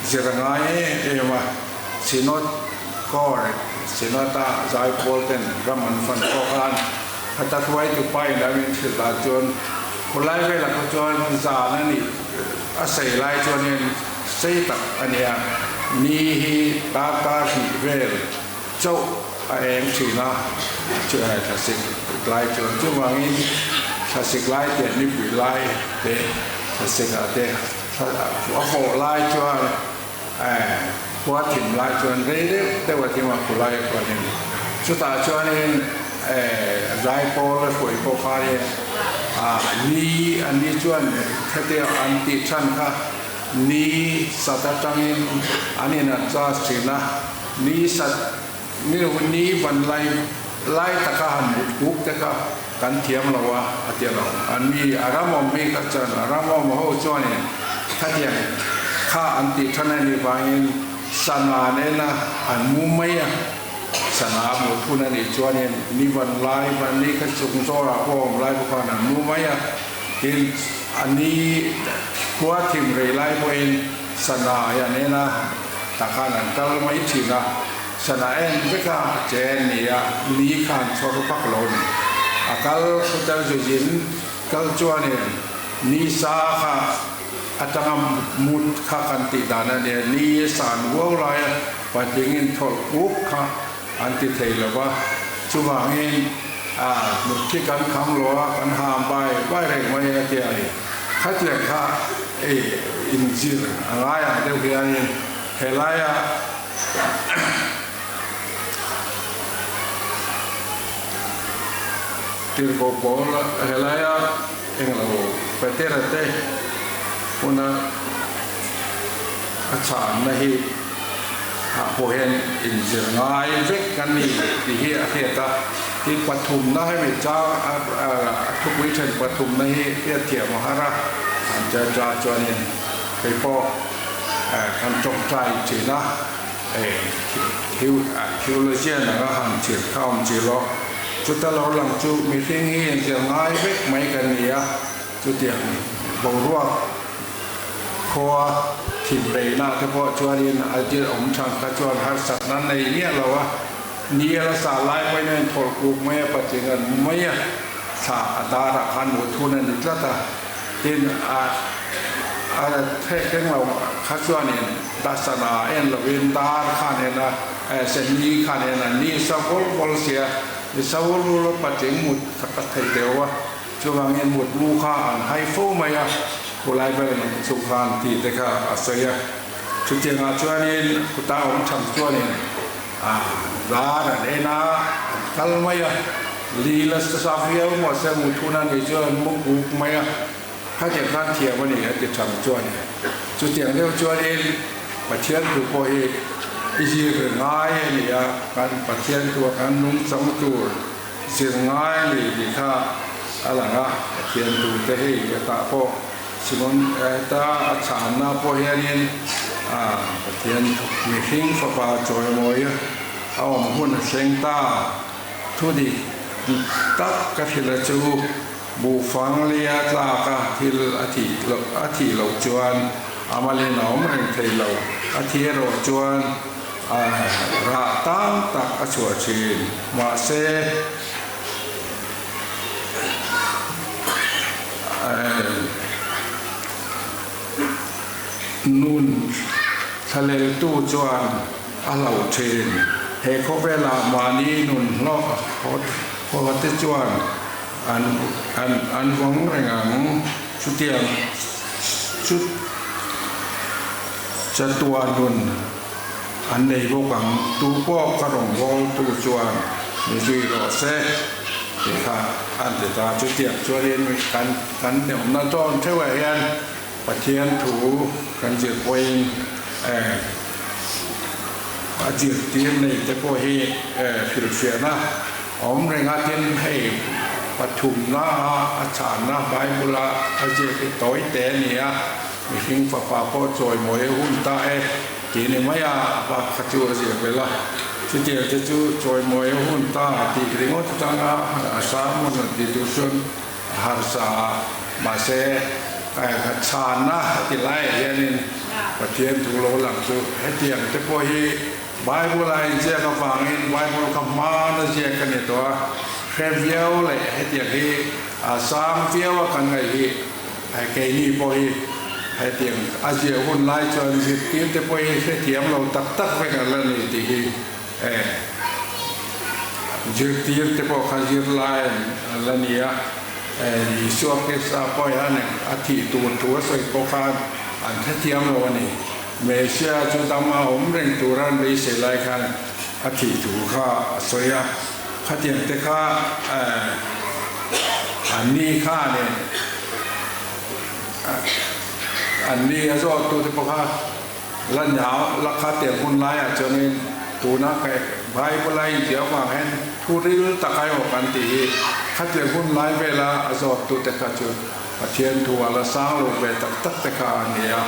zir a ngai em em a. Synod Court, Synod-a zaipawl ten ram an fan pawh khan khata hruaitu pain an inhrilh ah chuan khawlai velah kha chuan zan a nih a sei lai chuanin sei tak a nia. Ni hi darkar hnih vel chauh a eng thin a, thlasik lai chuan chuvangin thlasik lai te nipui lai te thlasik ah te a fawh lai chuan khua thim lai chuan rei deuh deuh a thim a khulai a khuanin chutah chuanin zaipawl a hruai pawh khanin ni an ni chuan khatiang an tih chhan kha ni sat atangin an in adjust thin a, ni sat ni ni van lai lai taka han mut kuk te kha kan thiam lo a a ti lo. An mi a ram awm mi kha chuan a ram awm ho chuanin khatiang kha an tih than a nih vangin sana an en a, an mu mai a, sana a mut hun a nih chuanin ni van lai van ni kha chung zawrah pawh awm lai pawh khan an mu mai a. Tin, a ni khua thim rei lai pawhin sana hi an en a, tah khan an kal mai thin a, sana en vek a che ni a, ni khan chhawr vak lo ni. A kal khutar zuzin kal chuanin ni sa kha atanga mut kha kan tih dan a nia, ni a san huau laia patlingin thawlh kuk kha an ti thei lo va, chuvangin a mut khi kan kham lo a, kan ham bai bai reng mai a tia a ni. Khatiang kha ei inzir a ngai ang deuh hianin helaia tirhkoh pawl helaia englo Petera te huna a chhanna hi Ah pawh hian inzir ngai vek kan ni tih hi a hriat a, tin pathumna hemi chang a thupui then pathumna hi hriatthiam a har a, an church ah chuanin kei pawh kan tawngtai thin a, theologian anga han thil kha awm chi lo, chuta lo lang chu mihring hi inzir ngai vek mai kan ni a, chutiang boruak. Khua thim reina te pawh chuanin a dil awm than kha chuan harsatna nei miah lo a, ni a la sah lai pawhin a inthawlh kuk mai a, patling an mu mai a, thla a darah khan mut hun a ni tlat a, tin a a thek reng lo kha chuanin dasana en lovin dar khan en a, se ni khan en a, ni sa vawlh vawlh sia, ni sa vawlh vawlh a patling mut kha ka thei deuh a. Chuvangin mutmu kha an hai fo mai a, khulai ber an awm chhuk khan tih te kha a sawi a. Chutiangah chuanin khuta awm tham chuanin a dar an en a, an kal mai a, li la sa viau mahse mut hun a nih chuan an mu kuk mai a, khatiang khan thiam a ni a ti tham chuanin. Chutiang deuh chuanin Pathian thu pawh hi i zir ngai a ni a, kan Pathian thu a kan nungchang tur Zir ngai ni tih kha a lang a, Pathian tute hei hetah pawh Simon heta a chhanna pawh hianin Pathian mihring fapa chawimawi a awm hun a thleng ta. Thu dik tak ka hrilh a chu buhfang lia tlaka thil a thih a thih loh chuan a malin a awm reng thei lo, a thi erawh chuan A rah tam tak a chhuah thin. Mahse, nun thlaleltu chuan a hlauh thin. He khawvelah mahni nun hlawh haw te chuan an vawng reng ang. Chutiang chu chatuah nun an nei bawk ang, tu pawh ka rawngbawltu chuan mi zui rawh se tih kha an ti ta. Chutiang chuanin kan kan awmna tawn theuhah hian Pathian thu kan zir pawhin a zirtir nei te pawh hi hrilhfiahna a awm reng a, tin hei pathumna a a chhanna Bible a a ziak hi tawi te a ni a, mihring fapa pawh chawimawi a hun ta e. Tih ni mai a, a bak kha chu a ziak vel a. Chutiang te chu chawimawi a hun ta tih ringawt atanga a sermon a tih duh chuan a harsa a, mahse ka chhanna a ti laiah hianin Pathian thu lo lang chu hetiang te pawh hi Bible a inziak avangin Bible kha hmana ziak a ni tawh a, hre viau leh hetiang hi a sang viau a kan ngaih hi keini pawh hi. Hetiang a ziah hun lai chuan zirtirte pawh hi hrethiam lo tak tak vek an la ni tih hi zirtirte pawh kha zirlai an la ni a. Isua Krista pawh hian a thih tur thu a sawi pawh khan an hrethiam lo a ni. Messiah chu dam a awm reng tura an beisei lai khan a thih thu kha a sawi a. Khatiang te kha an ni khanin an ni a zawttute pawh kha la nyau la khatiang hun laiah chuanin tuna ka Bible a inziah avang hian thu ril tak aiawh kan tih hi khatiang hun lai vela a zawttute kha chu Pathian thu a la sang lo ve tak tak te kha a ni a,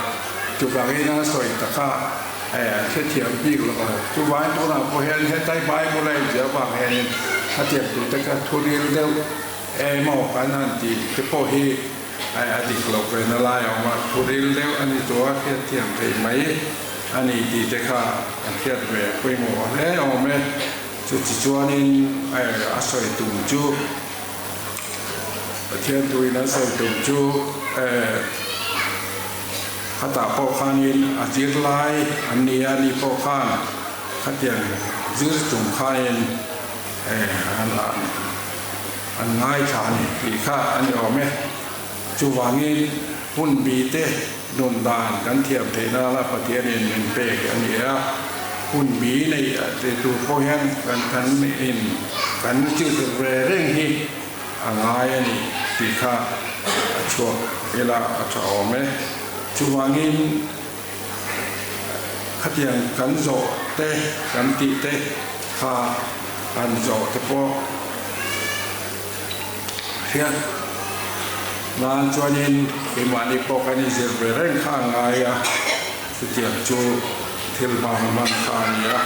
chuvangin a sawi tak a, an hrethiam bik lo a. Chuvangin tunah pawh hian hetlai Bible a inziah avang hianin khatiang tute kha thu ril deuh emaw kan han tih te pawh hi a dik lo ve na lai a awm a, thu ril deuh a ni tawh a, hriatthiam theih mai a ni tih te kha an hriat ve pawimawh hle awm e. Chutichuanin a sawi tum chu. Pathian tuin a sawi tum chu khatah pawh khanin a zirlai an ni a, ni pawh khan khatiang zir chung khanin an ngaithla a ni tih kha a ni awm e. Chuvangin hun bi te nun dan kan thiam theih nana Pathianin min pek a ni a, hun bi neih tur pawh hian kan in kan zir ve reng hi a ngai a ni tih kha a chhuak ila a tha awm e. Chuvangin khatiang kan zawh te kan tih te kha han zawh te pawh hriat nan chuanin keimahni pawh kan inzir ve reng kha a ngai a, chutiang chu thil hmang hman kha a ni a.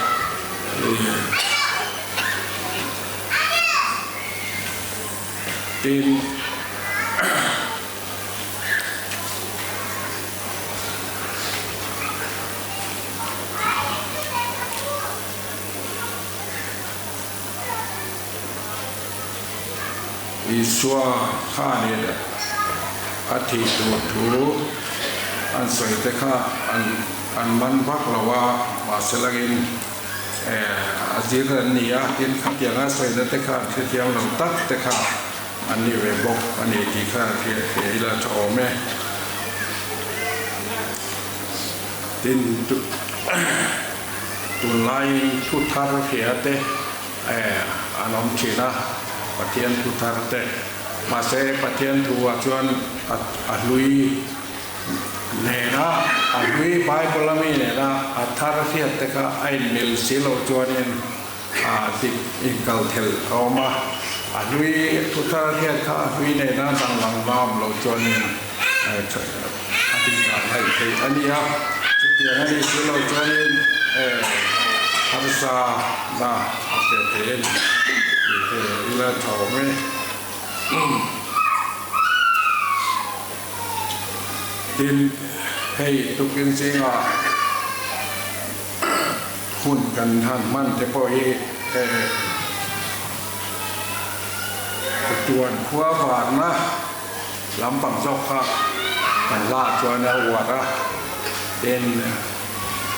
Tin, Isua khanin a thih tur thu an sawi te kha an man vak lo a, mahse langin a zir an ni a, tin khatianga sawina te kha an hrethiam lo tak te kha an ni ve bawk a ni tih kha hriat ila tha awm e. Tin, tunlaiin thu thar hria te an awm thin a, Pathian thu thar te. Mahse Pathian thu ah chuan a hlui nena a hlui Bible ami nena a thar hriat te kha a inmil si loh chuanin a dik inkal thelh a awm a, a hlui thu thar hriat kha a hlui nena danglam a awm loh chuanin a dik ah ngaih theih a ni a, chutiang a nih si loh chuanin harsa na a pe thei a ni tih te ila tha awm e. Tin, hei tukin zingah hun kan han hman te pawh hi tuan khua varna lampang zawk kha kan lah chuan a uar a, tin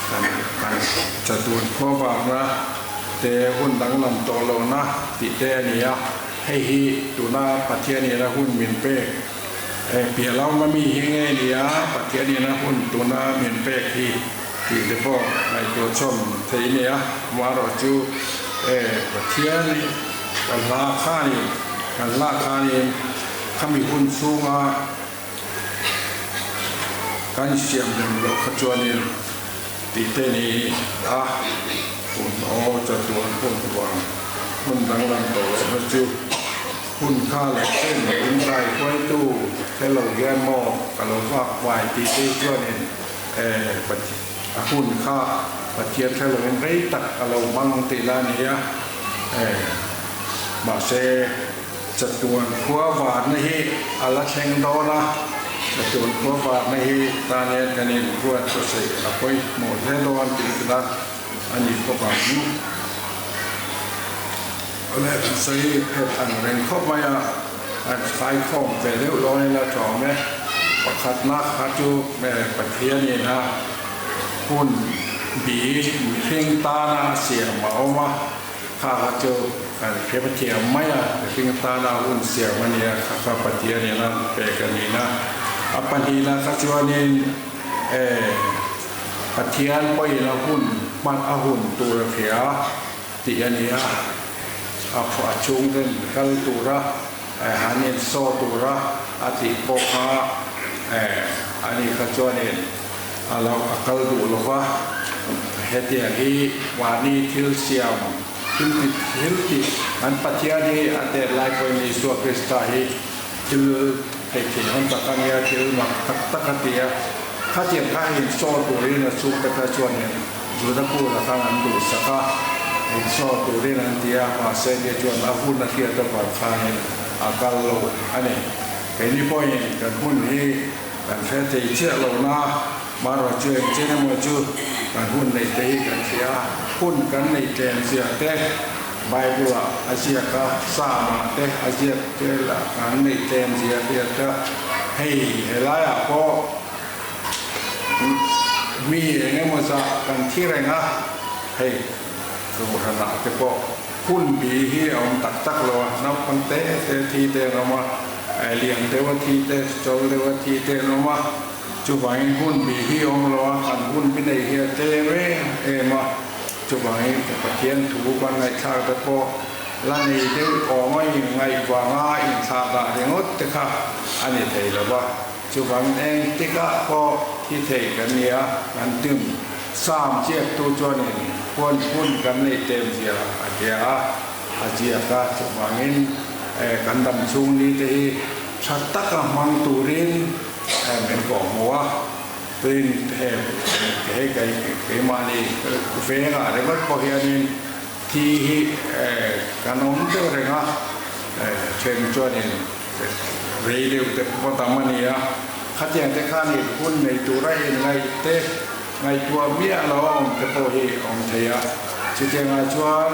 kan kan chatuan khua varna te hun danglam tawh lohna tih te a ni a. Hei hi tuna Pathianin a hun min pek piah lo ma mi hi nge nia Pathianin a hun tuna min pek hi tih te pawh ngaihtuah chhawm thei nia. Amaherawh chu Pathian kan hla khanin kan hla khanin khami hun chhunga kan siam rem loh kha chuanin tih te ni a hun aw chatuan hun vang hun danglam tawh loh na chu hun kha leh chen in dai huaitu helo hian maw ka lo vak vai tih te chuanin a hun kha Pathian hrelo in rei tak a lo hmang tih la a ni a mahse Chatuan khua varna hi a la thleng dawn a, chatuan khua varna hi tan hian kan inruat sawi a pawimawh hle dawn tih kha a ni bawk ang. Awle an sawi phet ang reng khawp mai a, an khai khawm ve deuh dawn ila tlawm e. Pakhatna kha chu Pathianin a hun bi mihring tana a siam a awm a, kha kha chu kan hre thiam mai a, mihring tana hun siam a nia, kha kha Pathianin a pek a nihna. A pahnihna kha chuanin Pathian pawhin a hun hman a hun tur a hria tih a ni a, a chhungten kal tura han insaw tura a tih pawh kha a ni kha chuanin a lo a kal duh lo va, hetiang hi mahni thil siam thil ti thil tih an Pathian hi a tet lai pawhin Isua Krista hi thil theih theih awm tak a nia, thil mak tak tak a ti a, khatiang kha insaw turin a chhungte kha chuanin Juda kûla khan an duhsak a, insaw turin an ti a, mahse ni chuan a hun a hriat avang khanin a kal lo a ni. Keini pawhin kan hun hi kan hre thei chiah lo na, marawh chu engchen emaw chu kan hun neih te hi kan hria a, hun kan neih tlem zia te Bible-ah a ziak a, Psalm-ah te a ziak tel a, kan neih tlem zia hriat a, hei helaiah pawh Mi eng emaw zah kan thi reng a, hei Kohhranah te pawh hun bi hi a awm tak tak lo a, naupang te te thi te an awm a, lian deuha thi te, chawl deuha thi te an awm a, chuvangin hun bi hi a awm lo a, kan hun bi nei hi a tlem em em a, chuvangin Pathian thu kan ngaihthlak te pawh la nei deuh awm a inngaih vanga inthlah dah ringawt te kha a ni thei lo va. Chuvang eng tikah pawh thi thei kan ni a, kan tum. Psalm chiaktu chuanin huan hun kan neih tem zia a tia a, a ziak a. Chuvangin kan dam chhung ni te hi tha taka hmang turin min kawhhmuh a. Tin, hei keimahni vengah ringawt pawh hianin thi hi kan awm deuh reng a, then chuanin Rei deuh te pawh tam a ni a, khatiang te khan in hun nei tura in ngaih te ngaihtuah miah lo a awm te pawh hi awm thei a. Chutiangah chuan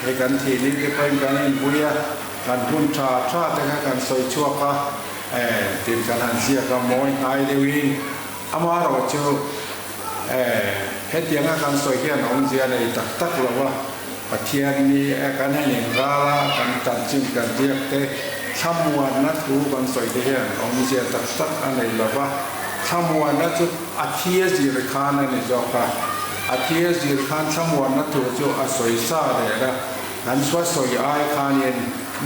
hei kan thih ni te pawhin kan inpui a, kan hun tha tha te kha kan sawi chhuak a, tin kan han ziak a mawi hnai deuhin amaherawh chu hetianga kan sawi hian awmzia nei tak tak lo a. Pathian ni e kan han inral a, kan chanchin kan ziak te, thlamuanna thu kan sawi te hian awmzia tak tak a nei lo va. Thlamuanna chu a thi a zir khan a ni zawk a, a thi a zir khan thlamuanna thu chu a sawi sa der a, kan chhuah sawi ai khanin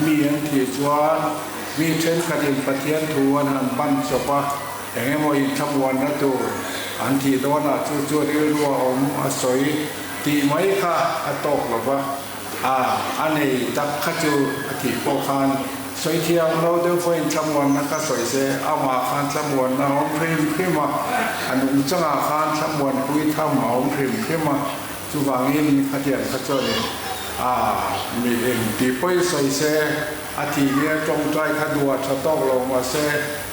mi an thih chuan mi thenkhatin Pathian thu an han ban chawp a, eng emaw inthlamuanna tur an thih dawnah chu chu rilru a awm a sawi. Tih mai kha a tawk lo va, a a nei tak kha chu a tih pawh khan sawi thiam lo deuh pawhin thlamuanna kha sawi se, amah khan thlamuanna a awm hrim hrim a, a nungchangah khan thlamuanpui tham a awm hrim hrim a, chuvangin khatiang kha chuanin a mi eng tih pawhin sawi se, a tih nia tawngtai kha duh a tha tawk lo mahse,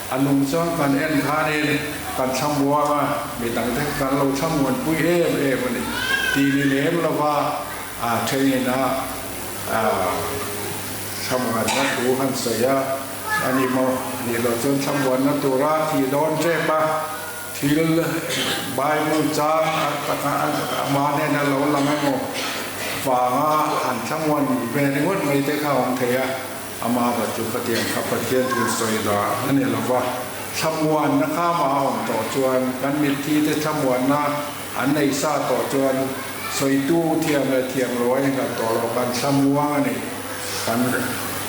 A nungchang kan en khanin kan thlamuang a, mi dangte kan lo thlamuanpui em em a ni tih ni lem lova a thenin a thlamuanna thu han sawi a, a ni maw? Nih loh chuan thlamuanna tura thih dawn tep a, thil Bible chang a taka ama hnena lo lang emaw vanga han thlamuan ve ringawt mai te kha a awm thei a. Amah va chu khatiang kha Pathian thil sawi dah a ni lo va, thlamuanna kha amah a awm tawh chuan kan mitthi te thlamuanna an nei sa tawh chuan sawitu thiam leh thiam lo a innghat tawh lo, kan thlamuang a ni, kan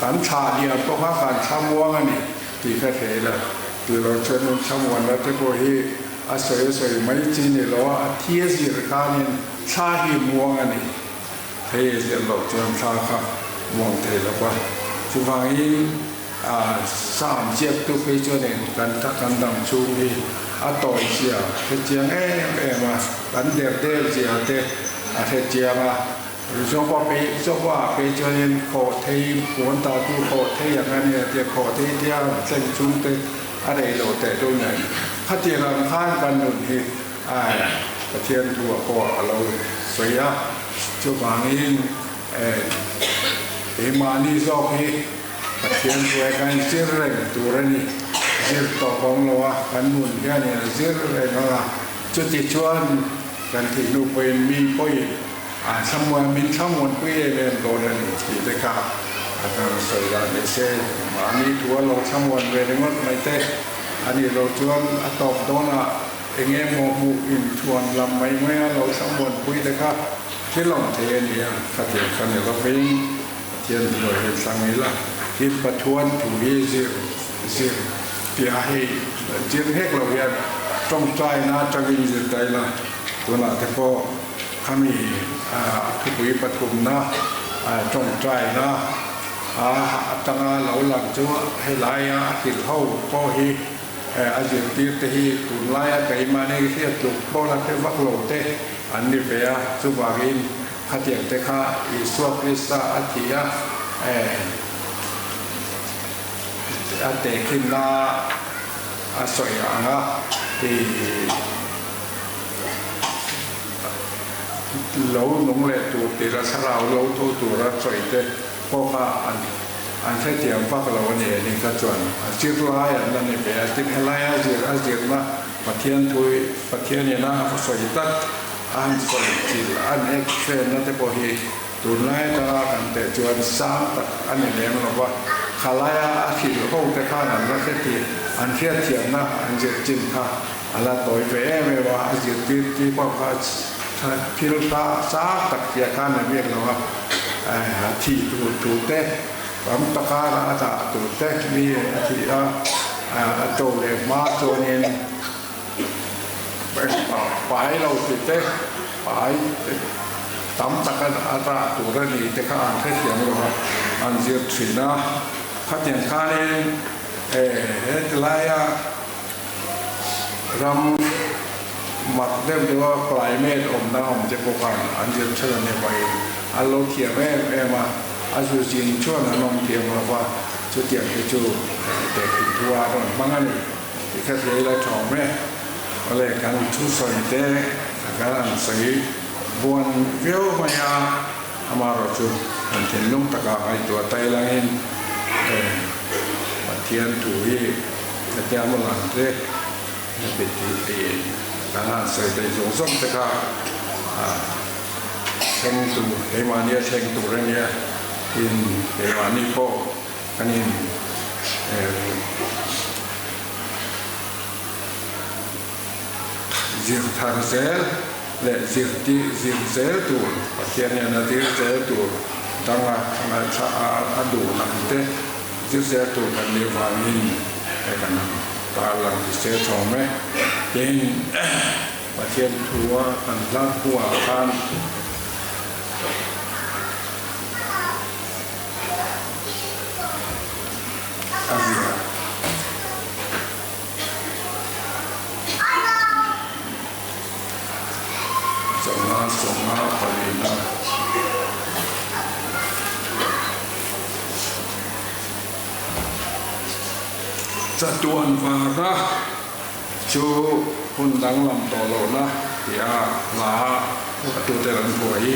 kan thlah liam pawh kha kan thlamuang a ni tih ka thei la, tih loh chuan in thlamuanna te pawh hi a sawi a sawi mai chi ni lo a, a thi a zir khanin thla hi muang a ni. Thei a ziah loh chuan thla kha muang thei lo va, chuvangin Sam chiaktu phei chuanin kan kan dam chhung hi a tawi zia hre chiang em em a, kan der der zia te a hre chiang a. Joba phei Joba phei chuanin khawh thei puan ta chu khawh thei ang a nia tia khawh thei tia an thleng chhung te a rei lo teh deuh nen khatiang ang khan kan nun hi Pathian thu ah pawh a lo sawi a, chuvangin keimahni zawk hi Pathian thu ah kan zir reng tur a ni. Zir tawp awm lo a, kan nun hianin a zir reng ang a, chuti chuan kan thih hnu pawhin mi pawhin a thlamuan min thlamuanpui em em dawn a ni tih te kha a kan sawi dan ni se. Mahni thu a lo thlamuan ve ringawt mai te a nih loh chuan a tawp dawnah eng emaw hmuh inthuan lam mai mai a lo thlamuanpui te kha thil awm thei a ni a, khatiang kha ni lovin. Pathian thuai hi tlang ila, tin Pathuan thu hi zir zir tia hei zir nghek lo hian tawngtaina atangin zir ta ila, tunah te pawh khami a thupui pathumna tawngtaina a atanga lo lang chu helaia a hrilh ho pawh hi a zirtir te hi tunlaia keimahni hriat tluk pawh la hre vak lo te an ni ve a, chuvangin Khatiang te kha Isua Krista a thi a, a tehkhinna a sawi ang a, i lo nung leh tur tira thlarau lo tho tura sawi te pawh kha an hrethiam vak lo a ni a ni kha chuan a zirlai an la ni ve a, tin helaia zir a zirna Pathian thu Pathianin a sawi tak A han sawi chil an ek fenna te pawh hi tunlai atanga kan teh chuan sang tak a ni lem lo va, khalaia a hrilh ho te khan an la hre tih an hriatthiamna an zir chin kha a la tawi ve em em a, a zirtir ti pawh kha thil kha sang tak tia khan a biak lo a, a thih tur thu te tam taka a dah tur te mi a thih a, a to leh hma chuanin. Pai lo tih te, pai tam tak a rah tur a ni te kha an hrethiam lo a, an zir thin a. Khatiang khanin hetilaia ram mak deuh deuha climate awmna awm te pawh khan an zir thin a ni vawiin an lo thiam em em a, a zu zin chuan an awm thiam lo va, chutiang te chu tehkhin thu a rawn hmang a ni. I kha hlei la thawm e. Awle kan thusawi te kan han sawi buan viau mai a, amaherawh chu kan thinlung takah ngaihtuah ta ilangin Pathian thu hi hetia maw lang te heti tih kan han sawi theih zawng zawng te kha thleng tur keimahni a thleng tur a nia tin keimahni pawh Kan in zir thar zel leh zir tih zir zel tur, Pathian hian a zir zel tur danga ngaihthla a duh lam te zir zel tur kan nih vangin he kan tarlang ti se thawm e. Tin, Pathian thua kan hlang hnuah khan. A zia. Sawmnga sawmnga palina. Chatuan vara chu hun danglam tawh lohna tia hla a tute an buai hi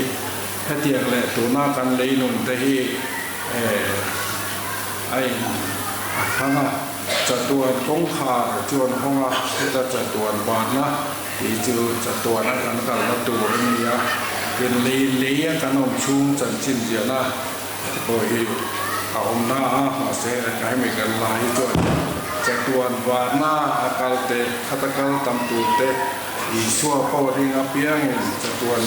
hetiang leh tuna kan lei nun te hi a in a thlang a, chatuan kawngkhar chuan hawng a, heta chatuan vanna tih chu chatuana kan kalna tur a ni a, tin lei lei a kan awm chhung chanchin ziahna te pawh hi a awm na a, mahse hemi kan la hi chuan chatuan varna a kal te, khata kal tam tur te, Isua pawh ring apiangin chatuan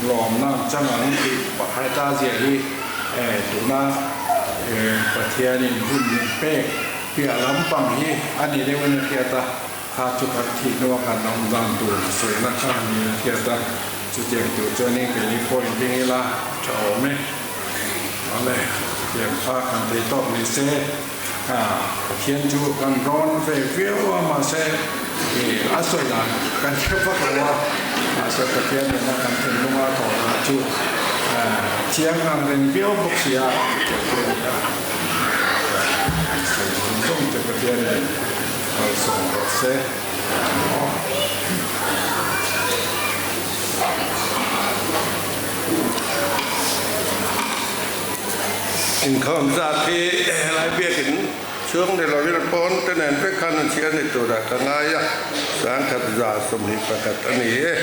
lawmna an chang ang tih heta ziah hi tuna Pathianin hun min pek piah lampang hi a ni deuhin a hriat a, kha chu kan thih hnua kan awm dan tur sawina kha a niin a hriat a, chutiang tur chuanin keini pawh inring ila a tha awm e. Awle, chutiang kha kan thei tawk ni se. Pathian chu kan rawn ve viau a, mahse a sawi dan kan hre vak lo a, mahse Pathian nena kan thinlunga thawhna chu chiang ang reng viau bawk si a, chutiang chu a ni a. Sawi zawng zawng te Pathianin malsawm rawh se. Inkhawm zat hi helai biakin. Chhung ni lovin a pawn te nen vek khan an chhiar ni turah ka ngai a, 1121 a ni e.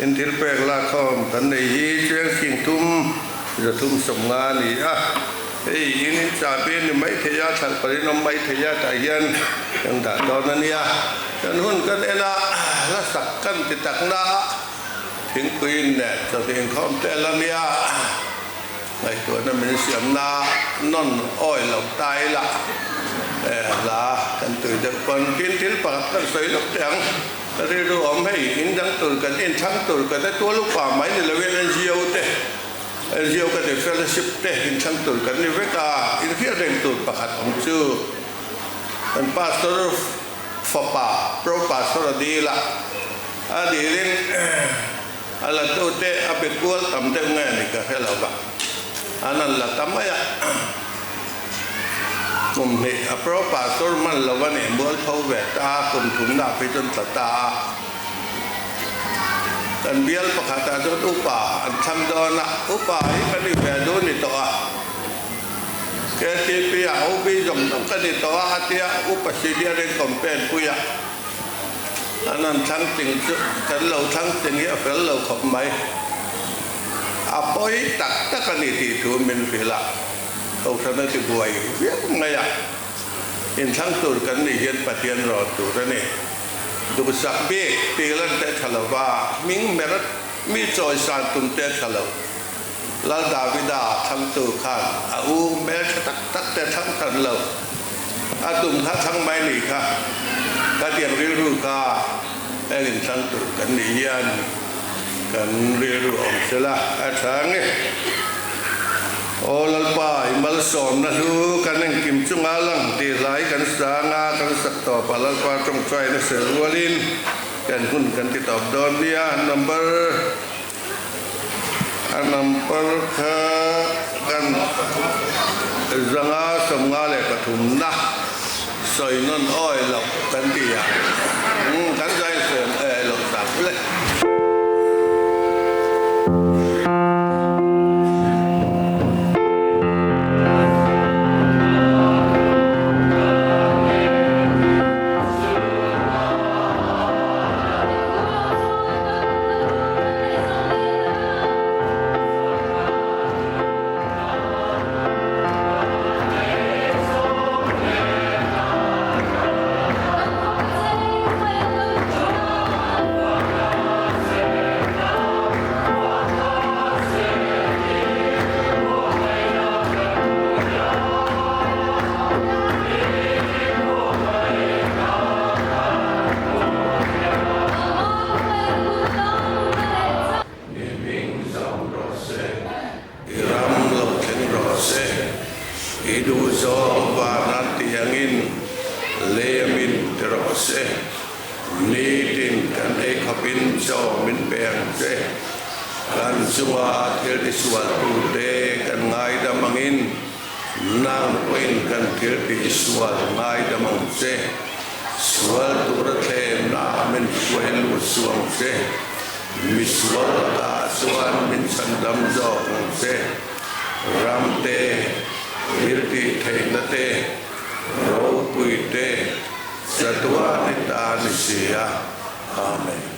In thil pek lakkhawm kan nei hi cheng sing thum 350 a ni a, hei in in chahbi ni mai thei a, thlal parin awm mai thei a tah hian kan dah dawn a nia. Kan hun kan en a, hla sak kan ti tak na a, thingpui in leh chawhnih inkhawm te la nia. Ngaihtuahna min siamna nawn awi loh ta ila hla kan tui deuh pawn tin thil pakhat kan sawi lawk teh ang. Ka rilru awm hei in dang tur kan inthlang tur ka te tual upa mai ni loin NGO te NGO ka ti fellowship te inthlang tur kan ni vek a, inhriat reng tur pakhat awm chu kan pastor fapa pro pastor a dil a, a dilin A la tute a be kual tam deuh nge ni ka hre lo va, an an la ta mai a. Kum hnih a pro pastor hman lo a nih mual tho ve ta, kum thumna phei chuan tla ta a. Kan bial pakhatah chuan upa an thlang dawn a, upa hi ka ni ve duh ni tawh a. KTP ah OB zawng zawng ka ni tawh a, a tia upa senior in campaign pui a. An han thlang ting chu kan lo thlang ting hi a fel lo khawp mai. A pawi tak tak a ni tih thu min hrilh a, Kohhran a ti buai viau mai a. Inthlang tur kan nih hian Pathian rawn tur a ni. Duhsak bik tih lan te tha lo va, hming mer mi chawisan tum te tha lo. Lal Davida thlangtu khan a u hmeltha tak tak te thlang than lo. A tum kha thlang mai ni kha. Ka tiang rilru kha engin thlangtu kan nih hian kan rilru awm sela a tha nge. Aw Lalpa, i malsawmna hlu kan engkim chunga lang tih hlai kan sang a, kan sak tawp a Lalpa tawngtaina ser rualin kan hun kan ti tawp dawn nia. Number. A number kha kan 553 na sawi nawn awi loh kan ti a, kan zai sawi loh tak le. I hming zam rawh se. I ram lo thleng rawh se. I duhzawng vana tiangin lei a min ti rawh se. Nitin kan ei khawpin chaw min pe ang che. Kan chunga thil tisualtute kan ngaidam angin nang pawhin kan thil tihsual ngaidam ang che. Sual tura thlemna min hruai lut suang che, mi sual lakah chuan min chhandam zawk ang che. Ram te, thil tih theihna te, ropui te, chatuan i ta ni si a. Amen.